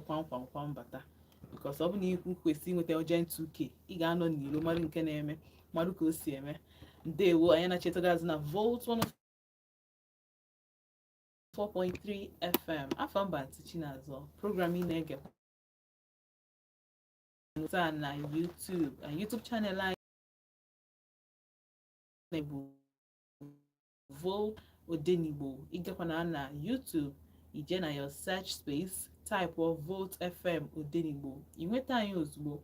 Kwam kwam kwam bata, because ọ bụ na ikwu kwesị inweta urgent 2K, ị ga-anọ n'iro mmadụ nke na-eme mmadụ ka o si eme. Ndewo, anyị na-achetaghị azụ na Volt 104.3 FM. Afọ mba ntị Chinazọ program ị na-ege taa na YouTube na YouTube channel anyị bụ Volt Odenigbo. Ịgakwana na YouTube, ije na your search space, type of Volt FM Odenigbo, ị nweta anyị ozugbo.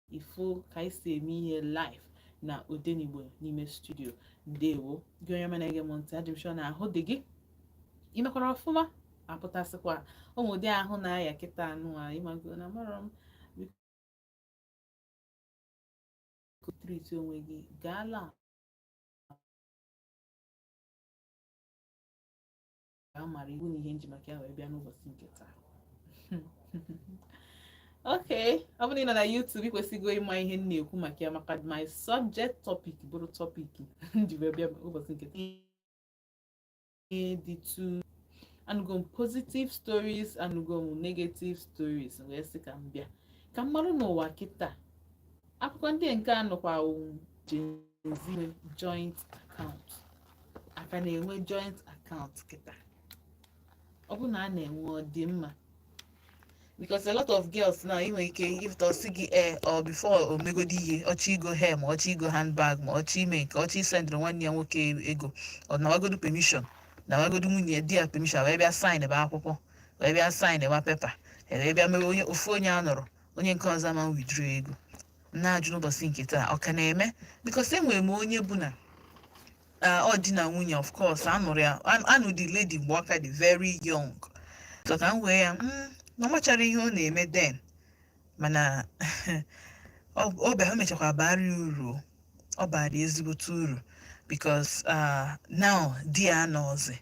Ifo ka anyị si eme ihe live na Odenigbo n'ime studio. Ndewo gị, onye ọma na-ege m ntị. Adị m sure na ahụ dị gị, imekwara ọfụma. Apụtasịkwa ụmụ ụdị ahụ na-aya kịta anụ a, ịmago na marọ m. Biko treat onwe gị, gaala ka mara iwu na ihe nji maka ya wee bịa n'ụbọchị nke taa. Okay, ọ bụrụ na ị nọ na YouTube, ị kwesịgo ịma ihe m na-ekwu maka ya, maka my subject topic bụrụ topic m ji wee bịa ụbọchị nke taa. Ihe dị too, anụgo m positive stories, anụgo m negative stories, wee sị ka m bịa ka m marụ n'ụwa kịta akụkọ ndị nke a nọkwa. Gen Z nwe joint account, aka na-enwe joint account kịta? Ọ bụ na a na-enwe, ọ dị mma? Because a lot of girls now, ị nwere ike ifta ọsị gị ee, or before o megodi ihe, ọchọ igo hair, ma ọchọ igo handbag, ma ọchọ ime nke ọchọ isendịrị nwanne ya nwoke ego, ọ nawagodu permission, nawagodu nwunye di ya permission, wee bịa sign ebe akwụkwọ, wee bịa sign ebe paper, wee bịa mewe onye ofu onye a nọrọ, onye nke ọzọ ama withdraw ego. Na-ajụ n'ụbọchị nke taa, ọ ka na-eme? Because enwere m onye bụ na ọ di na nwunye, of course anụrụ ya, anụ the lady mgbe ọ ka dị very young. So ka m wee ya na ọ machara ihe ọ na-eme then, mana ọ bịa o mechakwa bara ya uru. Ọ bara ezigbote uru, because now di ya anọzi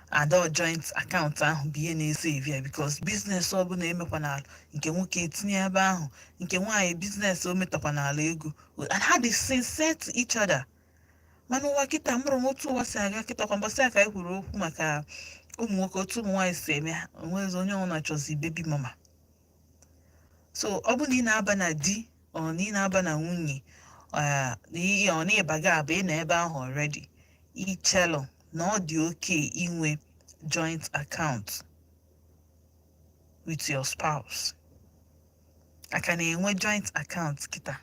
ada, joint account ahụ bụ ihe na-esave ya, because business ọbụla emekwa n'ala nke nwoke etinye ebe ahụ, nke nwaanyị business o metakwa n'ala ego, and ha dị sincere to each other. Mana ụwa kịta, mụrụ m otu ụwa si aga kịta. Kwa mbọsị a ka anyị kwuru okwu maka ụmụ nwoke, otu ụmụ nwaanyị si eme ha, onwezi onye ọbụla chọzi baby mama. So ọ bụ na ị na-aba na di, ọ na ị na-aba na nwunye, ọ na ịbaga aba, ị nọ ebe ahụ already, ichelụ na ọ dị oke inwe joint account with your spouse? Aka na-enwe joint account kịta,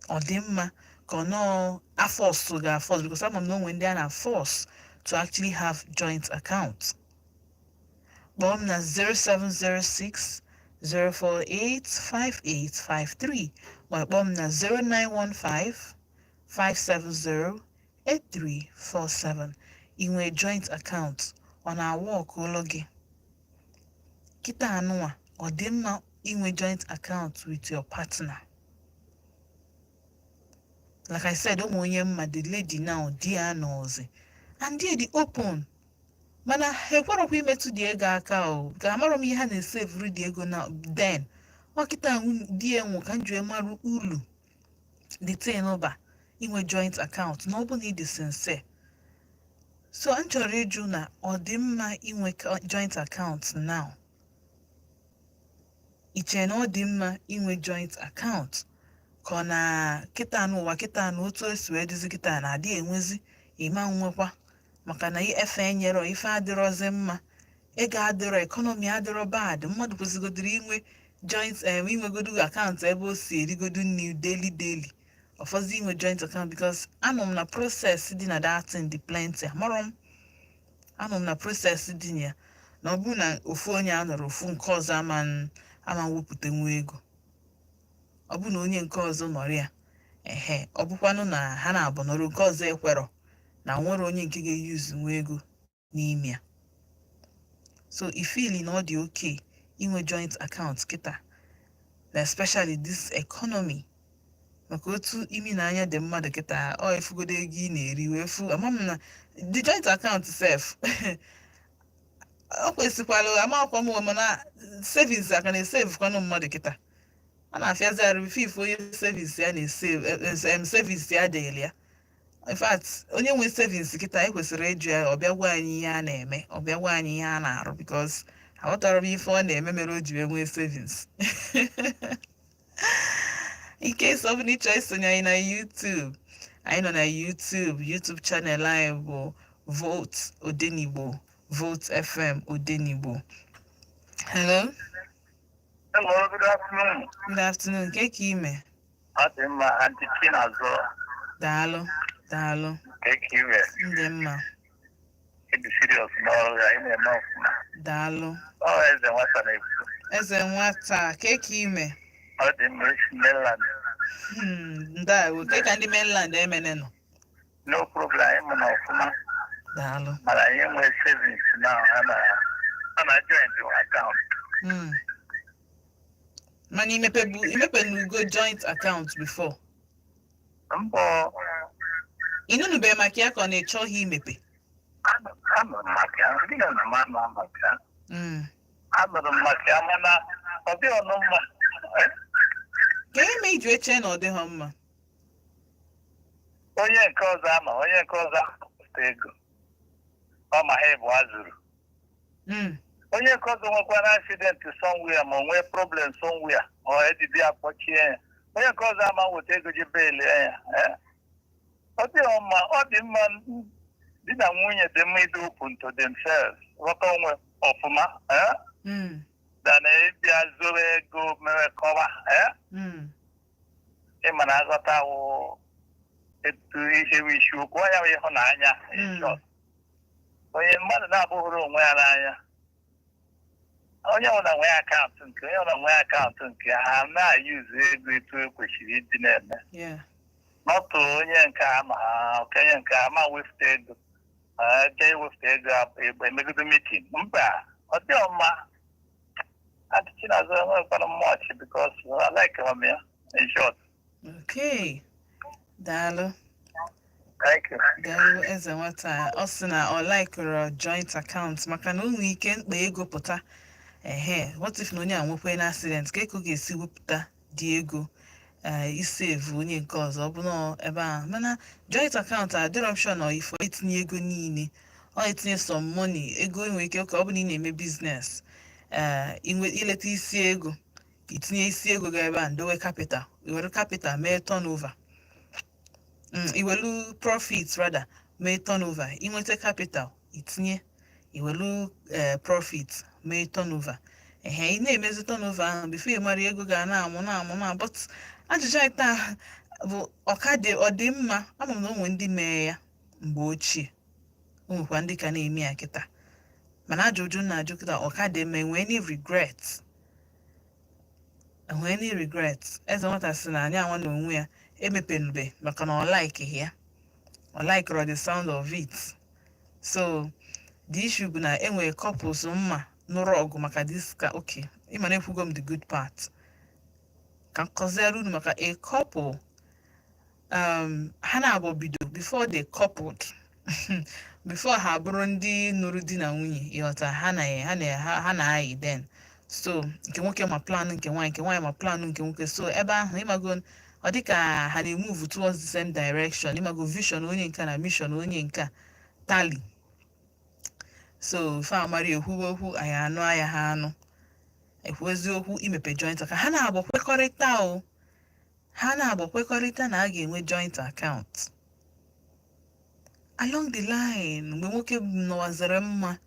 ọ dị mma ka ọ nọọ aforce ga-aforce? Because ama m na onwe ndị a na force to actually have joint account. Kpọọ m na 0706 048 5853, ma kpọọ m na 0915 570 8347. Inwe joint account, ọ na-awa ọkụ ụlọ gị kịta anụnwa? Ọ dị mma inwe joint account with your partner? Like I said, ụmụ onye mma, the lady now, di ya nọzi and di dị open, mana ha ekwerọkwa imetụ dị ego aka. O ka amarọ m ihe ha na-esevuru dị ego na then ọ kịta di ya nwụ, ka m ji marụ ulu the thing ba inwe joint account na ọ bụ na ị dị sincere. So m chọrọ ịjụ na ọ dị mma inwe joint account now? Ị chere na ọ dị mma inwe joint account, ka ọ na kịta n'ụwa kịta na otu o si wee dịzi kịta na-adị enwezi ịma nwekwa, maka na efe enyero ife adịrọzi mma, ego adịrọ, economy adịrọ bad, mmadụ kwesịgodiri inwe joint inwegodu account ebe o si erigodu nri daily daily, ọfọzi inwe joint account? Because anọ m na process dị na that thing dị plenty. Amarọ m, anọ m na process dị na ya, na ọ bụrụ na ofu onye a nọrọ, ofu nke ọzọ ama wepụta nwa ego, ọ bụ na onye nke ọzọ nọrọ ya, ehe, ọ bụkwanụ na ha na-abụ nọrọ, nke ọzọ ekwerọ na nwere onye nke ga-eyuzu nwa ego n'ime ya. So I feel na ọ dị okay inwe joint account kịta na especially this economy, maka otu imi na anya dị mmadụ kịta, ọ efugodo ego ị na-eri wee fu. Ama m na the joint account sef ọ kwesịkwara amakwa m, mana savings aka na-esave kwanụ mmadụ kịta, a na-afịazi arụ before ife onye savings ya na-esave savings ya dịrị ya. In fact, onye nwe savings kịta, ekwesịrị ịjụ ya, ọ bịa gwa anyị ihe a na-eme, ọ bịa gwa anyị ihe a na-arụ, because Aghọtara m ife ọ na-eme mere o ji wee nwee savings. In case ọ bụla ịchọ isonye anyị na YouTube, anyị nọ na YouTube. YouTube channel anyị bụ Volt Odenigbo, Volt FM Odenigbo. Hello. Hello, good afternoon. Good afternoon. Nke ka ime? Ọ dị mma, Aunty Chinazọ. Daalụ, daalụ. Ka eke ime? Ndị mma. Ịdị serious n'ọrụ ya, ị na-eme ọfụma. Daalụ. Ọ Eze Nwata na-ekwu. Eze Nwata, ke ka ime? Ọ dị mma, esi mainland. Ndawo. Ke ka ndị mainland emene nọ? No problem, anyị mụ na ọfụma. Daalụ. Mana anyị nwee savings now, ha na joint account. Mana imepebu imepenugo joint account before? Mbọ. Ịnụnụbeghị maka ya ka ọ na-echọghị imepe? Anụrụ m maka ya, ndị na m anụ maka ya. Anụrụ m maka ya, mana ọ dịghị ọnụ mma. Ka ihe mee iji eche na ọ dịghọ mma? Onye nke ọzọ ama, onye nke ọzọ apụta ego. Ọ ma ha ịbụ zuru. Onye nke ọzọ nwekwara accident somewhere, ma o nwee problem somewhere, ma ọ edibia akpọchie ya, onye nke ọzọ ama weta ego ji beelie ya, eh? Ọ dịghị mma. Ọ dị mma, di na nwunye dị mma ịdị open to themselves, ghọta onwe ọfụma, eh? Than ịbịa zoro ego mere kọwa, eh? Ịma na aghọta wụ etu ihe bụ isi okwu ya bụ ịhụnanya. In short, onye mmadụ na-abụghịrị onwe ya n'anya, onye ọbụla nwee account nke onye ọbụla nwee account nke ha na-ayuzu ego etu e kwesịrị ịdị na-eme. Nọtụ onye nke a ma okenye nke a ma wefute ego, jee wefute ego emegodo meeting. Mba, ọ dịghị mma. Aunty Chinazụ, enwekwana much because I like m ya, in short. Okay, daalụ. Thank you. Daalụ, Eze Nwata. Ọ sị na ọ laikụrụ joint account maka na o nwee ike mkpa ego pụta. Ehe, what if na onye a nwekwe na accident, ka ego ga-esi wepụta dị ego isevu onye nke ọzọ? Ọ bụ na ebe ahụ, mana joint account adịrọ option na ifo itinye ego niile, ọ etinye some money. Ego enwere ike ka ọ bụ na ị na-eme business, inwe ileta isi ego, itinye isi ego ga ebe a, ndowe capital, iwere capital mee turnover, iwelu profit rather mee turnover, inweta capital itinye, iwelu profit mee turnover. Ehe, ị na-emezi turnover ahụ before ị mara, ego ga na-amụ na-amụ na. But ajụjụ anyị taa bụ, ọka dị, ọ dị mma? Ama m na o nwere ndị mee ya mgbe ochie, o nwekwa ndị ka na-eme ya kịta, mana ajụjụ m na-ajụ kịta, ọka dị mma? Enwee any regret? Enwee any regret? Eze Nwata sị na anyị anwa na onwe ya emepenube maka na ọ like ya, ọ like the sound of it. So the issue bụ na enwere couples mma nụrụ ọgụ maka this. Ka okay, ịma na ekwugo m the good part, ka m kọziere unu maka a couple. Ha na-abụ bido before they coupled, before ha bụrụ ndị nụrụ di na nwunye, ịghọta, ha na-ayị then. So nke nwoke ma plan nke nwaanyị, nke nwaanyị ma plan nke nwoke. So ebe ahụ, ịmago, ọ dị ka ha na-emove towards the same direction. Ịmago, vision onye nke na mission onye nke a tally. So fa amara ekwuwe okwu anyị anụ anya ha anụ ekwu eziokwu imepe joint account. Ha na-abụ kwekọrịta o, ha na-abụ kwekọrịta na a ga-enwe joint account. Along the line, mgbe nwoke nọwaziri mma,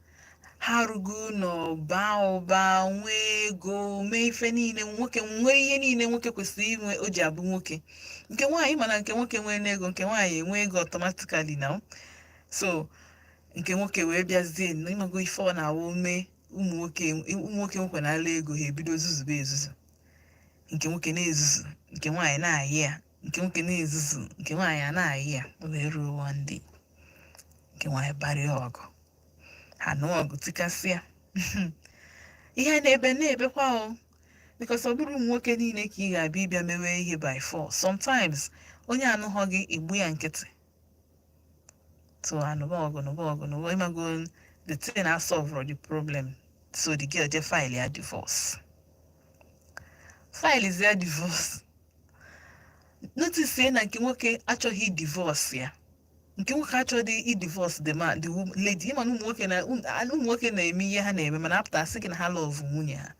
ha arụgo ụlọ, baa ụba, nwee ego, mee ife niile nwoke nwee, ihe niile nwoke kwesịrị inwe o ji abụ nwoke. Nke nwaanyị, mana nke nwoke nwee n'ego, nke nwaanyị enwe ego automatically now. So nke nwoke wee bịazie ịmago ife ọ na-awụ mee ụmụ nwoke. Ụmụ nwoke nwekwa n'ala ego, ha ebido zuzube ezuzu. Nke nwoke na-ezuzu, nke nwaanyị na-ayị ya. Nke nwoke na-ezuzu, nke nwaanyị a na-ayị ya. O wee ruo one day, nke nwaanyị barịa ọgụ, ha nụọ ọgụ, tikasịa ihe na-ebe na-ebekwa o, because ọ bụrụ ụmụ nwoke niile ka ị ga-abịa ịbịa mewe ihe by force. Sometimes onye anụghọ gị, egbu ya nkịtị. So anụba ọgụ, nụba ọgụ, nụba. Ịmago, the thing na solve the problem. So the girl je file ya divorce, file ya divorce notice na nke nwoke achọghị divorce ya. Nke nwoke achọghị i divorce the man, the lady. Ịma na ụmụ nwoke na-eme ihe ha na-eme, mana apụta asị gị na ha love nwunye ha,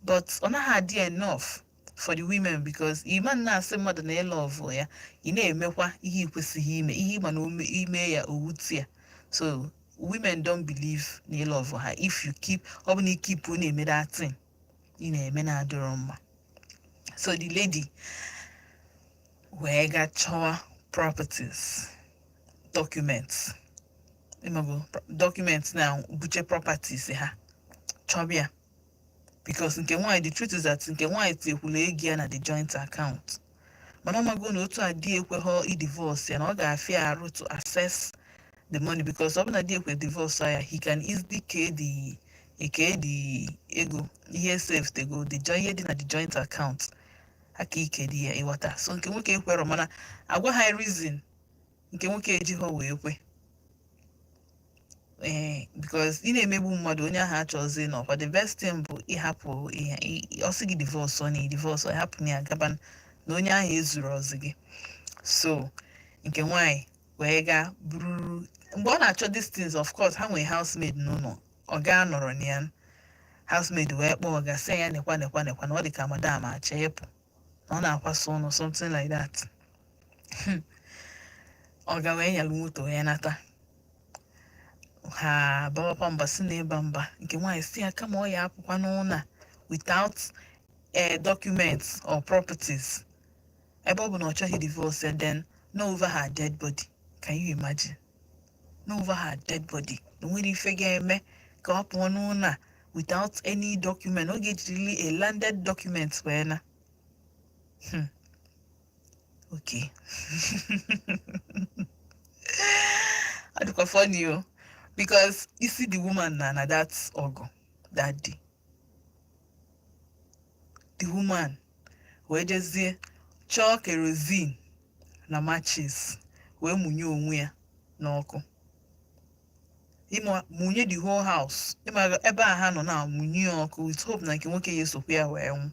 but ọ naghị adị enough for the women, because ịma na-asị mmadụ na ị love ya, ị na-emekwa ihe ị kwesịghị ime, ihe ịma na ime ya owuti ya. So women don't believe na ị love ha if you keep, ọ bụ na ị keep na-eme that thing ị na-eme na-adịrọ mma. So the lady wee ga chọwa properties documents, ịmago documents na buche properties ha chọbịa, because nke nwaanyị, the truth is that nke nwaanyị tinyekwula ego ya na the joint account, mana ọ mago na otu a di ekweghọ i divorce ya, na ọ ga-afịa arụ to access the money, because ọ bụ na di ekwe divorce ya, he can easily kee the eke the ego ihe saved ego the joint, ihe dị na the joint account aka ike dị ya, ịghọta? So nke nwoke ekwerọ, mana agwa ha reason nke nwoke ejighọ wee kwe, ee, because ị na-emegbu mmadụ, onye ahụ achọzi n'ọkwa. The best thing bụ ịhapụ ihe ọ sị gị divorce, ọ na divorce, ọ hapụ na ya gaba, na onye ahụ ezuru ọzọ gị. So nke nwaanyị wee gaa buru. Mgbe ọ na-achọ these things, of course ha nwee housemaid n'ụlọ. Ọ gaa nọrọ na ya, housemaid wee kpọọ ọga, sị ya nekwa, nekwa, nekwa, na ọ dị ka madam achọ ịpụ, na ọ na-akwaso ụlọ, something like that. Ọga wee nyalụ moto wee nata. Ha bawakwa mba, si na ịba mba, nke nwaanyị si ya kama ọ ya apụkwa n'ụlọ a without documents or properties, ebe ọ bụ na ọ chọghị divorce ya, then no, over her dead body. Can you imagine? No, over her dead body, na nwere ife ga-eme ka ọ pụọ n'ụlọ a without any document. Ọ ga-ejirili a landed document wee na. Okay, ọ dịkwa funny o, because you see the woman na that ọgụ that day, the woman wee jezie chọọ kerosene na matches wee mụnye onwe ya n'ọkụ, ịma mụnye the whole house, ịma ebe a ha nọ na mụnye ya ọkụ, with hope na nke nwoke ya esokwa ya wee nwụ.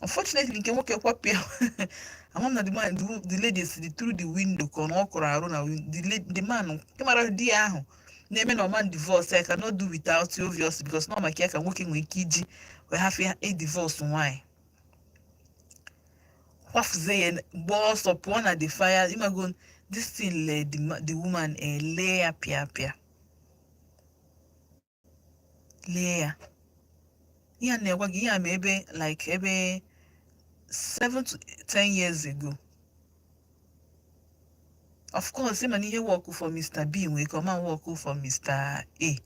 Unfortunately, nke nwoke kwapụ ya. Ama m na the man, the lady si through the window ka ọ na ọ kụrụ arụ na the man, ịmara di ya ahụ na-eme na ọman divorce, I cannot do without you, obviously, because na maka ya ka nwoke nwere ike iji wee hafụ ya e divorce nwaanyị, kwafuzie ya, gbaa ọsọ pụọ na the fire. Ịmago this thing led the woman, ele ya pịa pịa, lee ya. Ihe a na-agwa gị, ihe a ma ebe like ebe 7 to 10 years ago. Of course, ịma na ihe work for Mr. B nwere ike ọma work for Mr. A.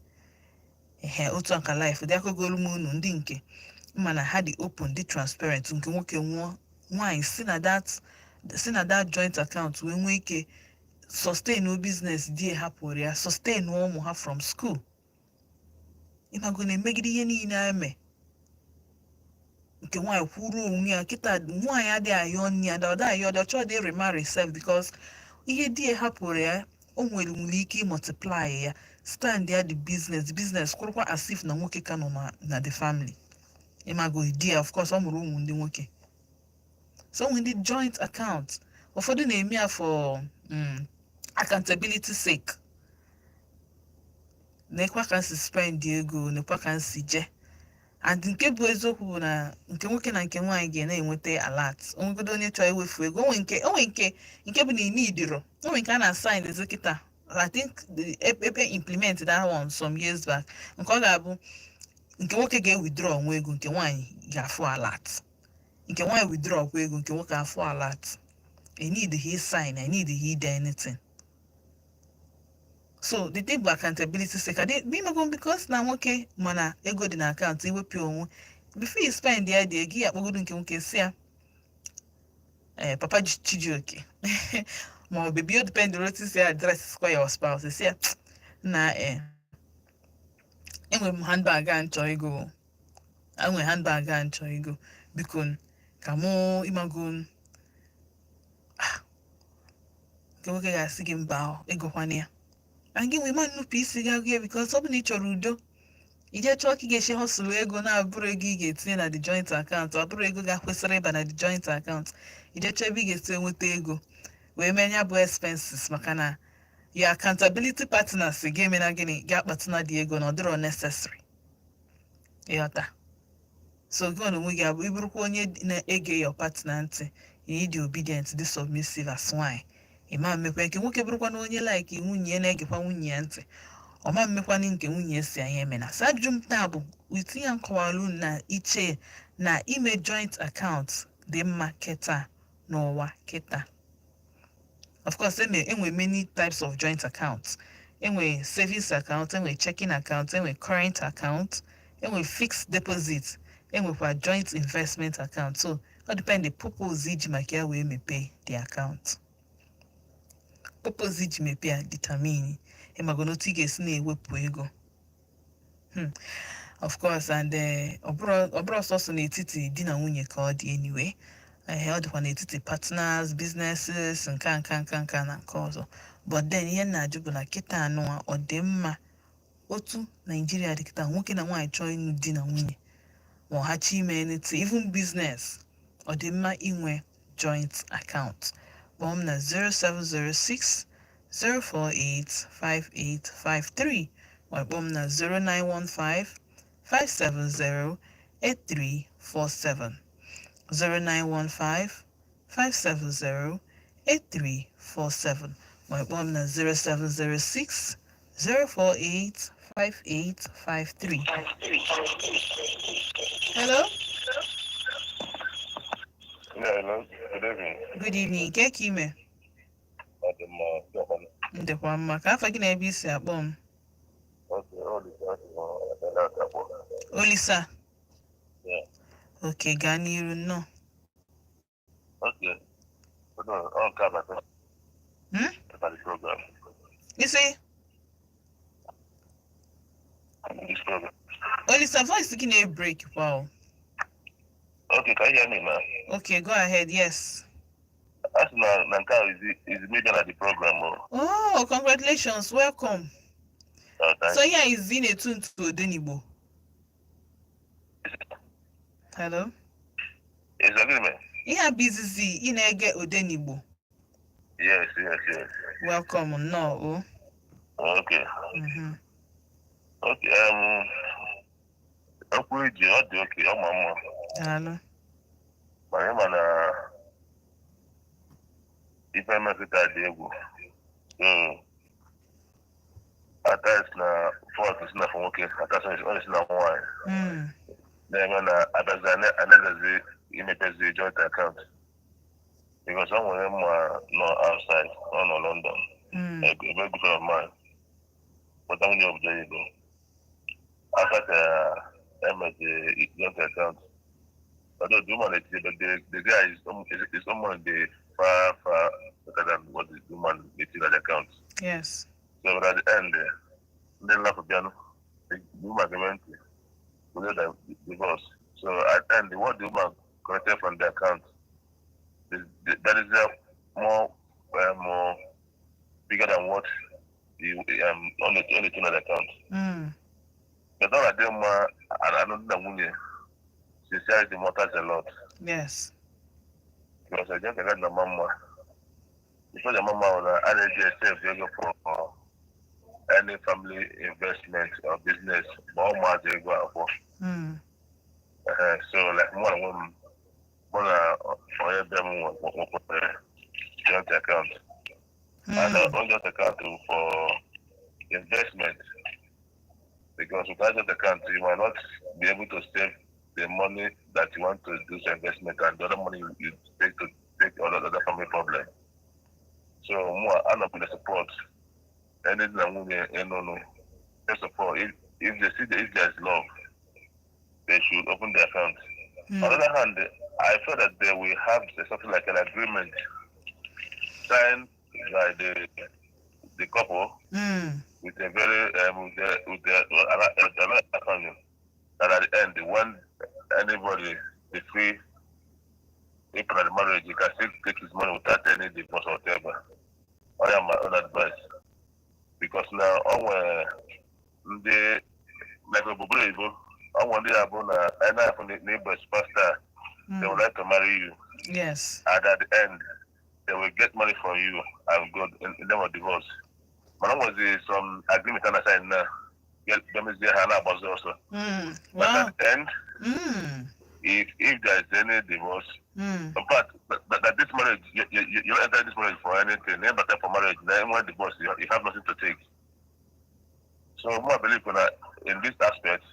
Ehe, otu a ka life dị. Akọgolu m unu ndị nke mana ha dị open, dị transparent. Nke nwoke nwụọ, nwaanyị si na that joint account wee nwee ike sustain o business di hapụrụ ya, sustain ụmụ ha from school. Ịmago na-emegide ihe niile eme. Nke nwaanyị kwuru onwe ya kịta, nwaanyị adịghị ayọ nne ya, ọ dịghị ayọ, ọ chọọ dị remarry sef, because ihe di ya hapụrụ ya, o nwere ike multiply ya, stand ya the business, the business kwụrụkwa as if na nwoke ka nọ na the family. Ịmago di ya, of course, ọ mụrụ ụmụ ndị nwoke. So nwere ndị joint account, ụfọdụ na-eme ya for accountability sake, nekwa ka nsi spend ego, nekwa ka nsi je. And nke bụ eziokwu bụ na nke nwoke na nke nwaanyị ga na-enweta alert onwegodo onye chọrọ iwefu ego. Onwe nke bụ na inidiro, onwe nke a na-assign ezi kịta. I think the ebe implement that one some years back, nke ọ ga-abụ nke nwoke ga-withdraw nwa ego, nke nwaanyị ga-afụ alert. Nke nwaanyị withdraw kwa ego, nke nwoke afụ alert. I need his sign, I need he do anything. So the thing bụ accountability sake adị imego, because na nwoke mana ego dị na akaụntụ, iwepụ onwe before you spend ya dị ego ya, akpọgodo nke nwoke, si ya, ee, Papa Chijioke ma ọ baby, o depend otu si address kwa your spouse, si ya na ee, enwere m handbag a nchọ ego, enwere handbag a nchọ ego, biko ka mụ, ịmago. Ah, nke nwoke ga-asị gị mba, egokwana ya. And gị nwee ma nnupụ isi gị agụ ya, because ọ bụ na ị chọrọ udo, ije chọọ ka ị ga-esi hustle ego na-abụrụ ego ị ga-etinye na the joint account, ọ bụrụ ego ga-akwesịrị ịba na the joint account, ije chọọ ebe ị ga-esi enweta ego. Wee mee ya bụ expenses, maka na your accountability partner si gị emena gịnị, gị akpatụna dị ego na ọ dịrọ necessary. Ịghọta? So gị na onwe gị abụ ịbụrụkwa onye na-ege your partner ntị na ịdị obedient, dị submissive as nwanyị, ịma mmekwa nke nwoke bụrụkwa na onye like nwunye ya, na-egekwa nwunye ya ntị, ọma mmekwanị nke nwunye si anyị emena. So ajụjụ m taa bụ, itinye nkọwalu na iche na ime joint account dị mma kịta n'ụwa kịta. Of course, enwe many types of joint accounts. Enwe savings account, enwe checking account, enwe current account, enwe fixed deposit, enwekwa joint investment account. So ọ depend the purpose iji maka ya wee mepee the account. Purpose iji mepee ya determine ịmago n'otu ị ga-esi na-ewepụ ego. Of course, and ọ bụrụ sọsọ n'etiti di na nwunye ka ọ dị anyway. Ọ dịkwa n'etiti partners, businesses, nka nka nka nka na nke ọzọ. But then, ihe m na-ajụ bụ na kịta anụwa, ọ dị mma otu Naijiria dị kịta, nwoke na nwaanyị chọọ ịnụ di na nwunye, ma ọ ha chọọ ime anything, even business, ọ dị mma inwe joint account? Kpọọ m na 0706 048 5853, ma kpọọ m na 0915 570 8347, 0915 570 8347, ma kpọọ m na 0706 048 5853. Hello? Yeah, hello. Good evening. Good evening. Ke ka ime? Ọ dị mma, ọkwa. Ndịkwa mma. Ka afọ gị na ebe isi akpọ m? Okay, ọ dị ka ọ dị. Olisa? Yeah. Okay, gaa n'iru nnọọ. Okay. No, ọ nke abata about the program. Isi? This program. Olisa, voice gị na-ebreak. Wow. Okay, can you hear me now? Okay, go ahead. Yes. As na na nke a is media na the program. Oh. Oh, congratulations. Welcome. Thank So here is in tune to Odenigbo. Hello? Is agreement? Ihe a bụ izizi ị na-ege Odenigbo? Yes. Welcome nnọọ o. Okay. Okay, okwu iji ọ dị oke, ọ ma mma. Daalụ. Mana ịma na ife mmetụta dị egwu. So, at times na fault si na for nwoke, at times ọ si na nwaanyị. Na-eme na abazi anaghịzi imepezi joint account. Because ọ nwere mma nọ outside, ọ nọ London. A very good friend of mine. But I'm obodo oyibo. After ka emezi joint account. Although the woman is, but the guy is someone dey far, far better than what the woman dey see at the account. So but at the end, ndị nlapụ bịanụ, the woman went to the divorce. So at the end, what the woman collected from the account, that is more bigger than what the only thing on the account. But all of them are another nwunye. Sincerity matters a lot. Because I just got the mama. Before the mama will energy save you for any family investment or business, but all my go out for. So like more than one, more than them joint account. And on joint account for investment. Because without joint account, you might not be able to save the money that you want to do some investment and the other money you take to take other family problem. So more I'm not going to support anything that women no. First of all, if they see that if there's love, they should open their account. On the other hand, I feel that they will have something like an agreement signed by the couple with a very with the another that at the end, when anybody they free if the marriage, he can still take his money without any divorce or whatever. I am my own advice. Because now all ndị like obodo oyibo, ọ ndị abụ na anyị na neighbor superstar, they would like to marry you. And at the end, They will get money from you and go in them of divorce. Mana o nwezi some agreement a na-sign na bịamezie ha na-agbazi ọsọ. But at the end, if there is any divorce, in fact, that this marriage, you don't enter this marriage for anything. You enter for marriage, then when divorce, you have nothing to take. So, more I believe that in this aspect,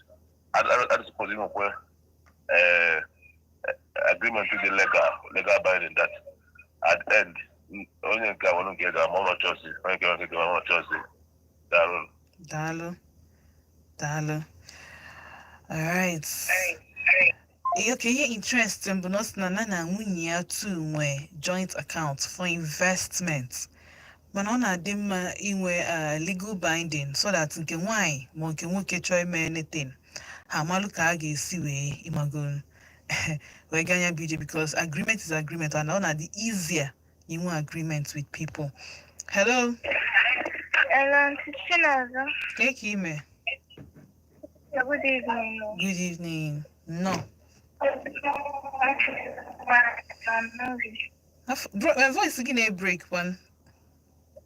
I suppose even where agreement to the legal binding that at the end, onye nke a nwere nke ga ama ụlọ chọọchị, onye nke ga ama ụlọ chọọchị. Daalụ. Daalụ. Daalụ. All right. Okay, ihe interesting bụ na ọ sị na na nwunye ya too nwee joint account for investment, mana ọ na-adị mma inwe legal binding so that nke nwanyị ma nke nwoke chọọ ime anything, ha amalụ ka a ga-esi wee ịmago wee gaa anya bụ ije, because agreement is agreement and ọ na-adị easier inwe agreement with people. Hello. Hello, Auntie Chinaza. Ka ka ime? Yeah, good evening. Good evening. No. I'm movie. Bro, voice gị na-break one.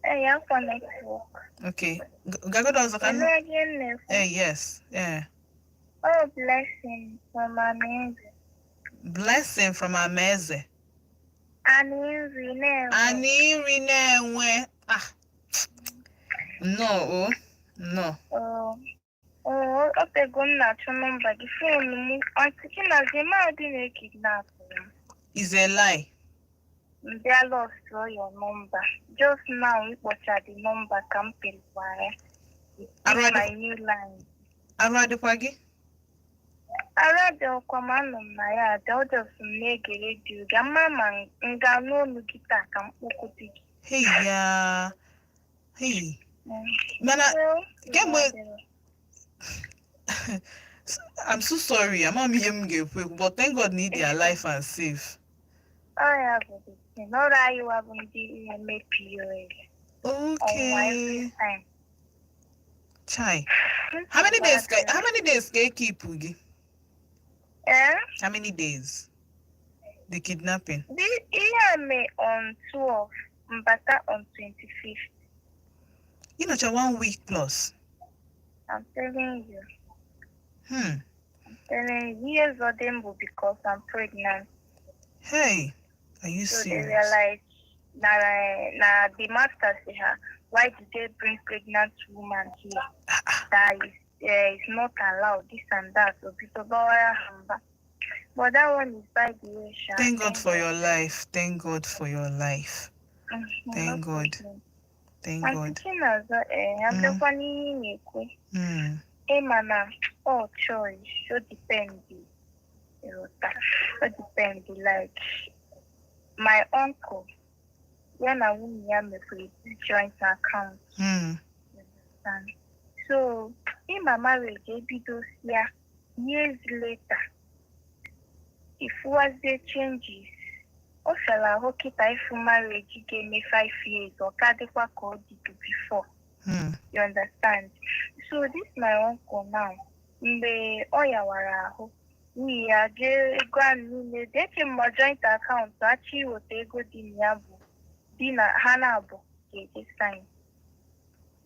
Hey, I'm for network. Okay. Gagodo ọzọ ka Hello again, network. Eh, yes. Yeah. Oh, Blessing from Aninri. Blessing from Amaeze. Aninri, network. Anyị nri na-enwe. Ah. No, oh. No. Oh, otego m na-achọ nọmba gị, phone m. Auntie Chinaza, mmadụ na-ekidnap m. Is a lie. M bịa lost your number. Just now, ịkpọcha the number ka m pịrịkwara ya. Arụ It's my new line. Arụ adịkwa gị? Ara dị ọkwa ma anọ m na ya ada ọ just m na-ege redio gị ama ma m ga n'olu gị taa ka m kpọkwute gị. Hey ya. Hey. Mana kemgbe I'm so sorry. Ama m ihe m ga-ekwu ekwu, but thank God na ị dị alive and safe. Ọ ya bụ the thing. Ọrụ anyị wa bụ ndị na-eme POS. Ọnwa every time. Chai. How many days ka e keep gị? Eh? How many days? The kidnapping. Ihe a mee on 12, mbata on 25th. Ị nọcha one week plus. I'm telling you. I'm telling you. Ihe zọdị m bụ because I'm pregnant. Hey, are you So they were serious? like, na the master say her, why did they bring pregnant woman here? Ah, ah. That is not allowed, this and that. So people go, "Hamba." But that one is by the way, sha. Thank God for your life. Thank God for your life. Thank No God. problem. Thank Aunty God. Chinaza, abịakwa n'ihe ị na-ekwu, ịma na all choice, so depend, ịghọta, o depend. Like my uncle, ya na nwunye ya mepere joint account. Understand? So ịma marriage ebidosia, years later ifuwazie changes. Ọ fịara ahụ kịta ịfụ marriage ga-eme 5 years ọ ka dịkwa ka ọ dịbu before. You understand? So this my uncle now, mgbe ọ yawara ahụ, nwunye ya jee ego ahụ niile dị eche mma joint account achọ iweta ego dị na ya bụ di na ha na-abụ ga-eje sign.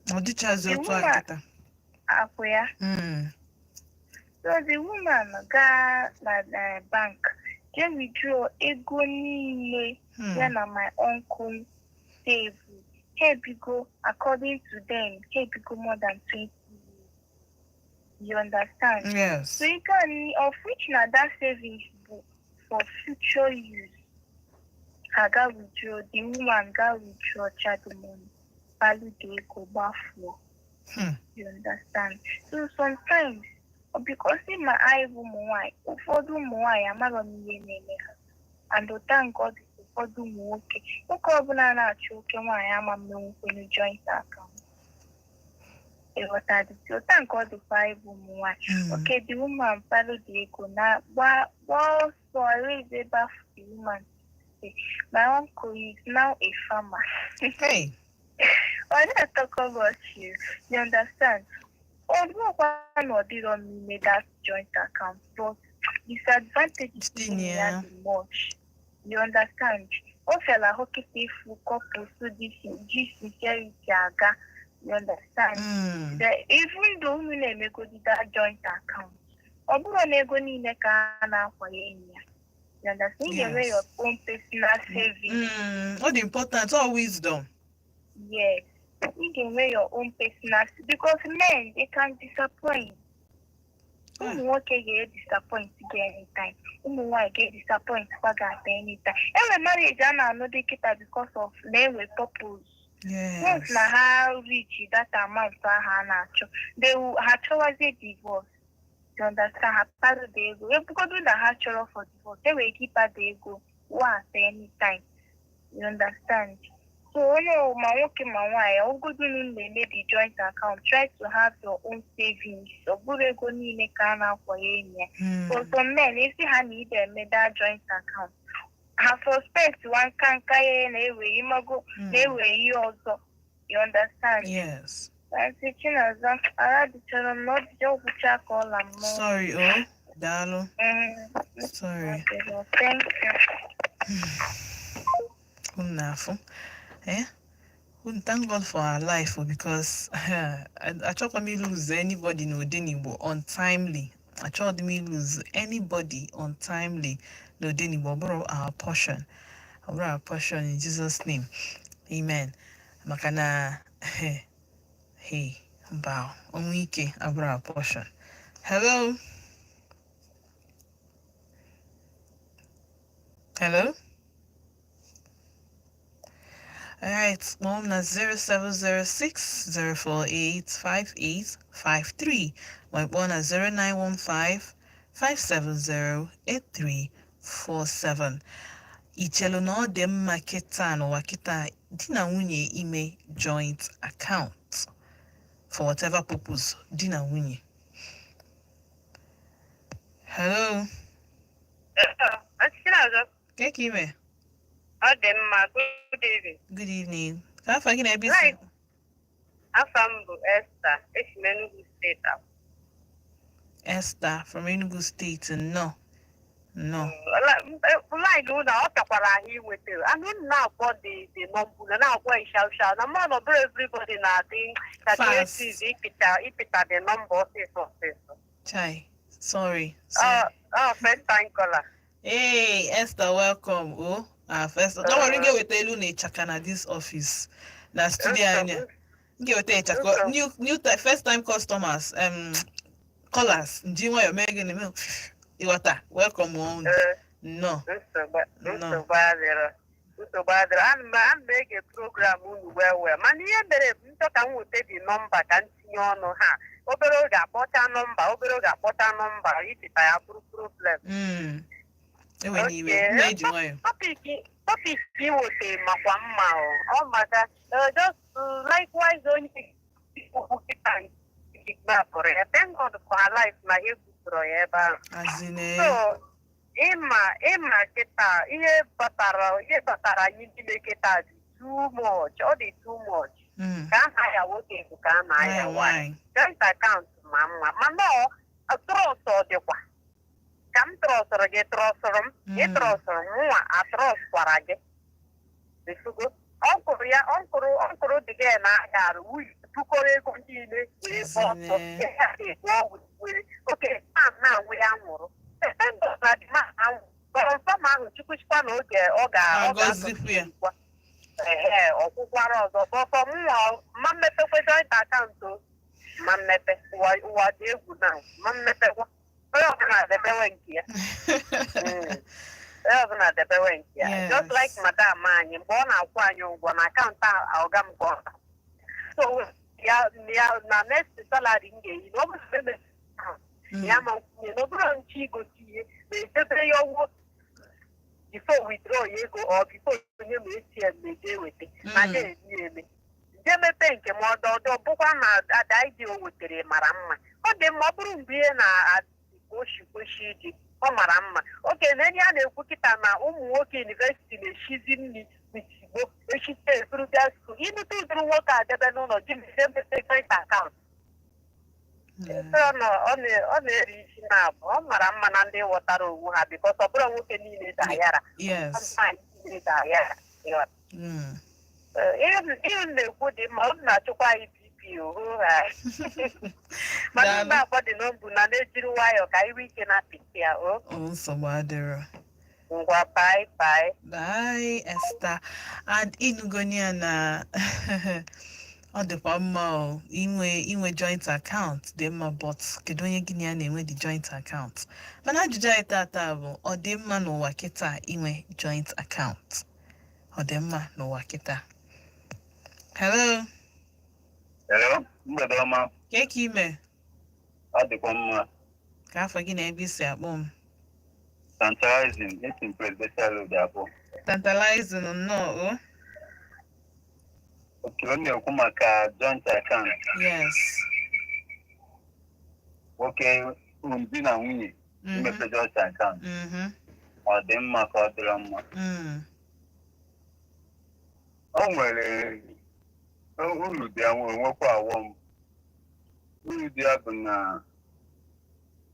Ọ dịchazi otu a The woman- kịta. Akwụ ya. So the woman gaa na bank jee withdraw ego niile ya na my uncle save. Ha ebigo, according to them, ha ebigo more than 20 years, you understand? Yes. So you can, of which na that savings bụ for future use. Ha ga withdraw, the woman ga withdraw cha the money, value the ego gbafuo. You understand? So sometimes, ọ because ma anyị bụ ụmụ nwanyị, ụfọdụ ụmụ nwanyị amarọ m ihe na-eme ha, and thank God, ụfọdụ ụmụ nwoke, nwoke ọbụla na-achọ oke nwaanyị ama mmenwukwenu joint account, ịghọta? So thank God dịkwa anyị bụ ụmụ nwanyị. Okay, the woman follow the ego na gba gba ọsọ raise ebe afọ. The woman say my uncle is now a farmer. Hey. Ọ na-atọkọ about you, you understand? Ọ bụrụkwa na ọ dịrọ n'ime that joint account, but disadvantage Dị dị na na ya ya. dị much, you understand? O fịara ahụ kịta ịfụ couples dị ji sincerity aga, you understand? Mm. Even though unu na-emegodi that joint account, ọ bụrụ na ego niile ka a na-akwanye enyi ya, you understand? Ị ga-enwe your own personal savings. Ọ dị important, all wisdom. Yes, ị ga-enwe your own personal, because men, they can disappoint. Ụmụ nwoke ga-edisappoint gị anytime, ụmụ nwaanyị ga-edisappoint kwa gị at anytime. Enwe marriage a na-anụ dị kịta because of na enwe purpose. Once na ha reach that amount ahụ a na-achọ, they will ha chọwazie divorce, you understand? Ha kpado the ego, ebugodu na ha chọrọ for divorce, e nwere ike ịkpado ego wa at anytime, you understand? So onye ma nwoke ma nwaanyị, ọgụgodu unu na-eme the joint account, try to have your own savings. Ọ bụrụ ego niile ka a na-akwanye enyi ya. For some men, isi ha na ide eme that joint account, ha suspect nwa nka nka ya na-ewe imago na-ewe ihe ọzọ, you understand? Yes. Aunty Chinaza, ara dịchara m na ọ dịcha ọgwụcha ka ọla m n'ọnụ. Sorry, oh, daalụ. Sorry. Thank you. Unu na-afụ. Eh? Unu thank God for our life, oh, because achọkwa m lose anybody n'Odenigbo untimely. Achọghị m lose anybody untimely n'Odenigbo. Ọ bụrụ our portion. Ọ bụrụ our portion in Jesus' name. Amen. Maka na hey, mba, ọnwụ ike abụrụ our portion. Hello? Hello? All right, mom na 0706 048 5853. My one na 0915 570 8347. Ichelu na ọ dị mma kịta n'ụwa kịta di na nwunye ime joint account for whatever purpose, di na nwunye? Hello? Chinaza, Ke ka ime? Ọ dị mma. Good evening. Good evening. Ka afa gị na ebe isi? Right. Afa m bụ Esther, esi m Enugu Steeti apụ. Esther from Enugu State. No. No. Line ụlọ ọ takwara ahụ inweta anụ m na-akpọ the number na na-akpọ ishausha na mmadụ, ọ bụrụ everybody na-adị ka Fast. Creative ịpịta the number ọsịsọ ọsịsọ. Chai. Sorry. Ọ Sorry. Ọ first time caller. Hey, Esther, welcome. Oh, first. Don't worry, get with elu na ịchaka na this office. Na studio anyị. Get with ịchaka. New first time customers, callers. Nji nwayọ mee gịnị mee. Ịghọta. Welcome on. No. Nsogbu No. nsogbu adịrọ, nsogbu adịrọ. Ana m ege program unu well well, mana ihe mere bụ nchọ ka m nweta dị nọmba ka m tinye ọnụ ha. Obere oge akpọcha nọmba, obere oge akpọcha nọmba, icheta ya bụrụ problem. Enwe n'iwe. Okay. Na-eji nwayọ. Topic iwote makwa mma o, ọ maka just likewise onye okwu kịta kidnapụrụ ya. Thank God for her life na egbutụrụ ya ebe ahụ. As in, eh, So ịma kịta ihe batara anyị n'ime kịta dị too much, ọ dị too much. Ka a na-aya nwoke bụ ka a na-aya Nwaanyị nwaanyị. nwaanyị. Joint account ma mma, mana ọ trust, ọ dịkwa ka m trustụrụ gị, trustụrụ m, ị trustụrụ m, nwa atrustkwara gị. Ifugo ọnkụrụ ya, ọnkụrụ dị gị na-ahịa arụ wuyi bukọrọ ego niile wee gba ọsọ. Ezinne. Ihe a na-ekwu ọgwụ were oke man na-anwụ ya nwụrụ na dị man anwụ confirm ahụ chukwuchikwa na oge ọ ga ọ Agọzikwu ya. ga-akwa ehe ọkwụkwara ọzọ bọfọ mụnwa ma mmepekwe joint account o ma mmepe. Ụwa dị egwu na ma mmepekwa, onye ọbụla debewe nke ya. Onye ọbụla debewe nke ya. Just like madam anyị, mgbe ọ na-akwụ anyị ụgwọ na akaụntụ ọga m ka ọ na so ya ya na next salary m ga-eyi na ọ bụrụ na eme ya ma nkwunye na ọ bụrụ nche igosi ihe na edebere ya ọgwụ before withdraw ya ego or before onye ma ATM na-eje eweta ma na-eme eme nje mepe nke m ọdọ ọdọ bụkwa na ada ID o wetere mara mma, ọ dị mma. Ọ bụrụ mgbe ihe na-akwoshi kwoshi ịdị, ọ mara mma. Oke na enyi a na-ekwu kịta na ụmụ nwoke university na-eshizi nri with igbo echite eburu bịa school. Ịnụta ụdịrị nwoke a debe n'ụlọ ji mepe joint account. Ọ na-eri isi na abụ. Ọ mara mma na ndị ghọtara onwe ha, because ọ bụrụ nwoke niile ga-ayara. Nwaanyị. spirit ahịa. Ihe m na-ekwu dị mma. Unu na-achụkwa anyị BP ohu ha, mana Daalụ. mgbe akpọ dị n'obu na na-ejiri nwayọọ ka anyị nwee ike na-apịtị ya o. O nsogbu adịrọ. Ngwa, bye bye. Bye, Esther. And ịnụgoni ya na ọ dịkwa mma o inwe joint account dị mma, but kedu onye gị na ya na-enwe the joint account? Mana ajụjụ anyị tata bụ, ọ dị mma n'ụwa kịta inwe joint account? Ọ dị mma n'ụwa kịta? Hello. Hello, mgbede ọma. Ka ka ime? Ọ dịkwa mma. Ka afọ gị na ebe isi akpọ m? Tantalizing, esi m Presidential Road abụọ. Tantalizing, nnọọ o. Oke, ọ na-ekwu maka joint account. Yes. Nwoke, di na nwunye imepe joint account. Ọ dị mma ka ọ dịrọ mma? O nwere uru dị ya, nwekwa awọm. Uru dị ya bụ na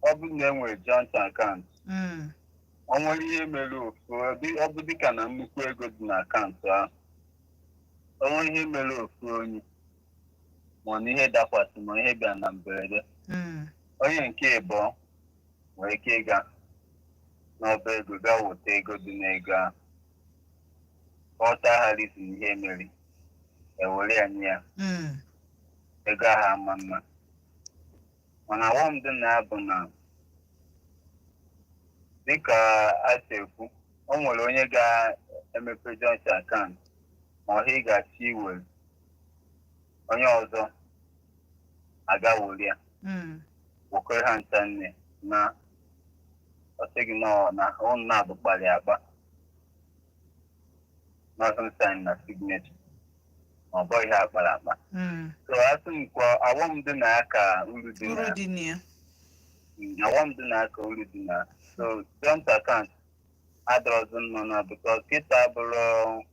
ọ bụrụ na e nwere joint account, ọ nwere ihe mere ofu, ọ bụ dịka na nnukwu ego dị na akaụntụ ahụ, ọ nwere ihe mere ofu onye, ma na ihe dakwasị, ma ihe bịa na mberede, onye nke ịbụọ nwere ike ịga n'ọba ego gaa weta ego dị n'ego ahụ ka ọ taa ghara isi na ihe mere ewere ya nye ya. Ego ahụ ama mma, mana awọm dị na ya bụ na dịka a si ekwu, o nwere onye ga-emepe joint account, ma ọha ị ga-achọ iwere, onye ọzọ aga were ya, wekọrọ ha ncha nne na ọ sị gị na ụnụ na-abụ kpali akpa, nothing sign na signature, ma ọ bụghị ihe akpara akpa. So asị m kwa, awọm dị na ya ka uru dị na Uru ya. dị na ya. Awọm dị na ya ka uru dị na ya. So joint account adọrọzi mma na because kịta bụrụ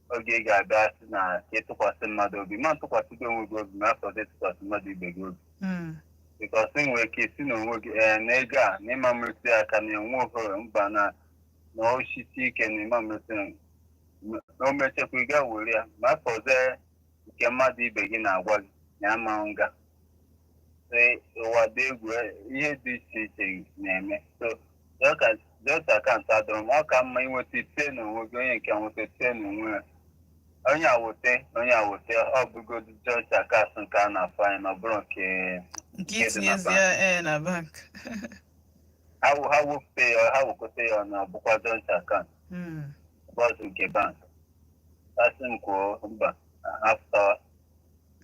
oge ị ga-abịa sị na ka ịtụkwasị mmadụ obi, ma ntụkwasị gị onwe gị obi, ma afọdụ ịtụkwasị mmadụ ibe gị obi, because ị nwere ike isi n'onwe gị ee na ego a na ịma mmetụ ya aka na enwe ohere mba na osisi ike na ịma mmetụ ya, na o mechakwa ị gaa were ya, ma afọdụ nke mmadụ ibe gị na-agwa gị na ama nga. So, ụwa dị egwu, ihe dị iche iche na-eme. So joint account adọrọ m, ọ ka mma inweta ite n'onwe gị, onye nke nweta ite n'onwe ya, onye awote, onye awote. Ọ bụgodu joint account nke a na-afụ anya na ọ bụrụ nke nke nke dị na itinyezi bank. Ya ee na bank. Ha wepụta ya, ha wekọta ya na ọbụkwa joint account bọsụ nke bank. Asị m kwuo, mba, ha pụtawa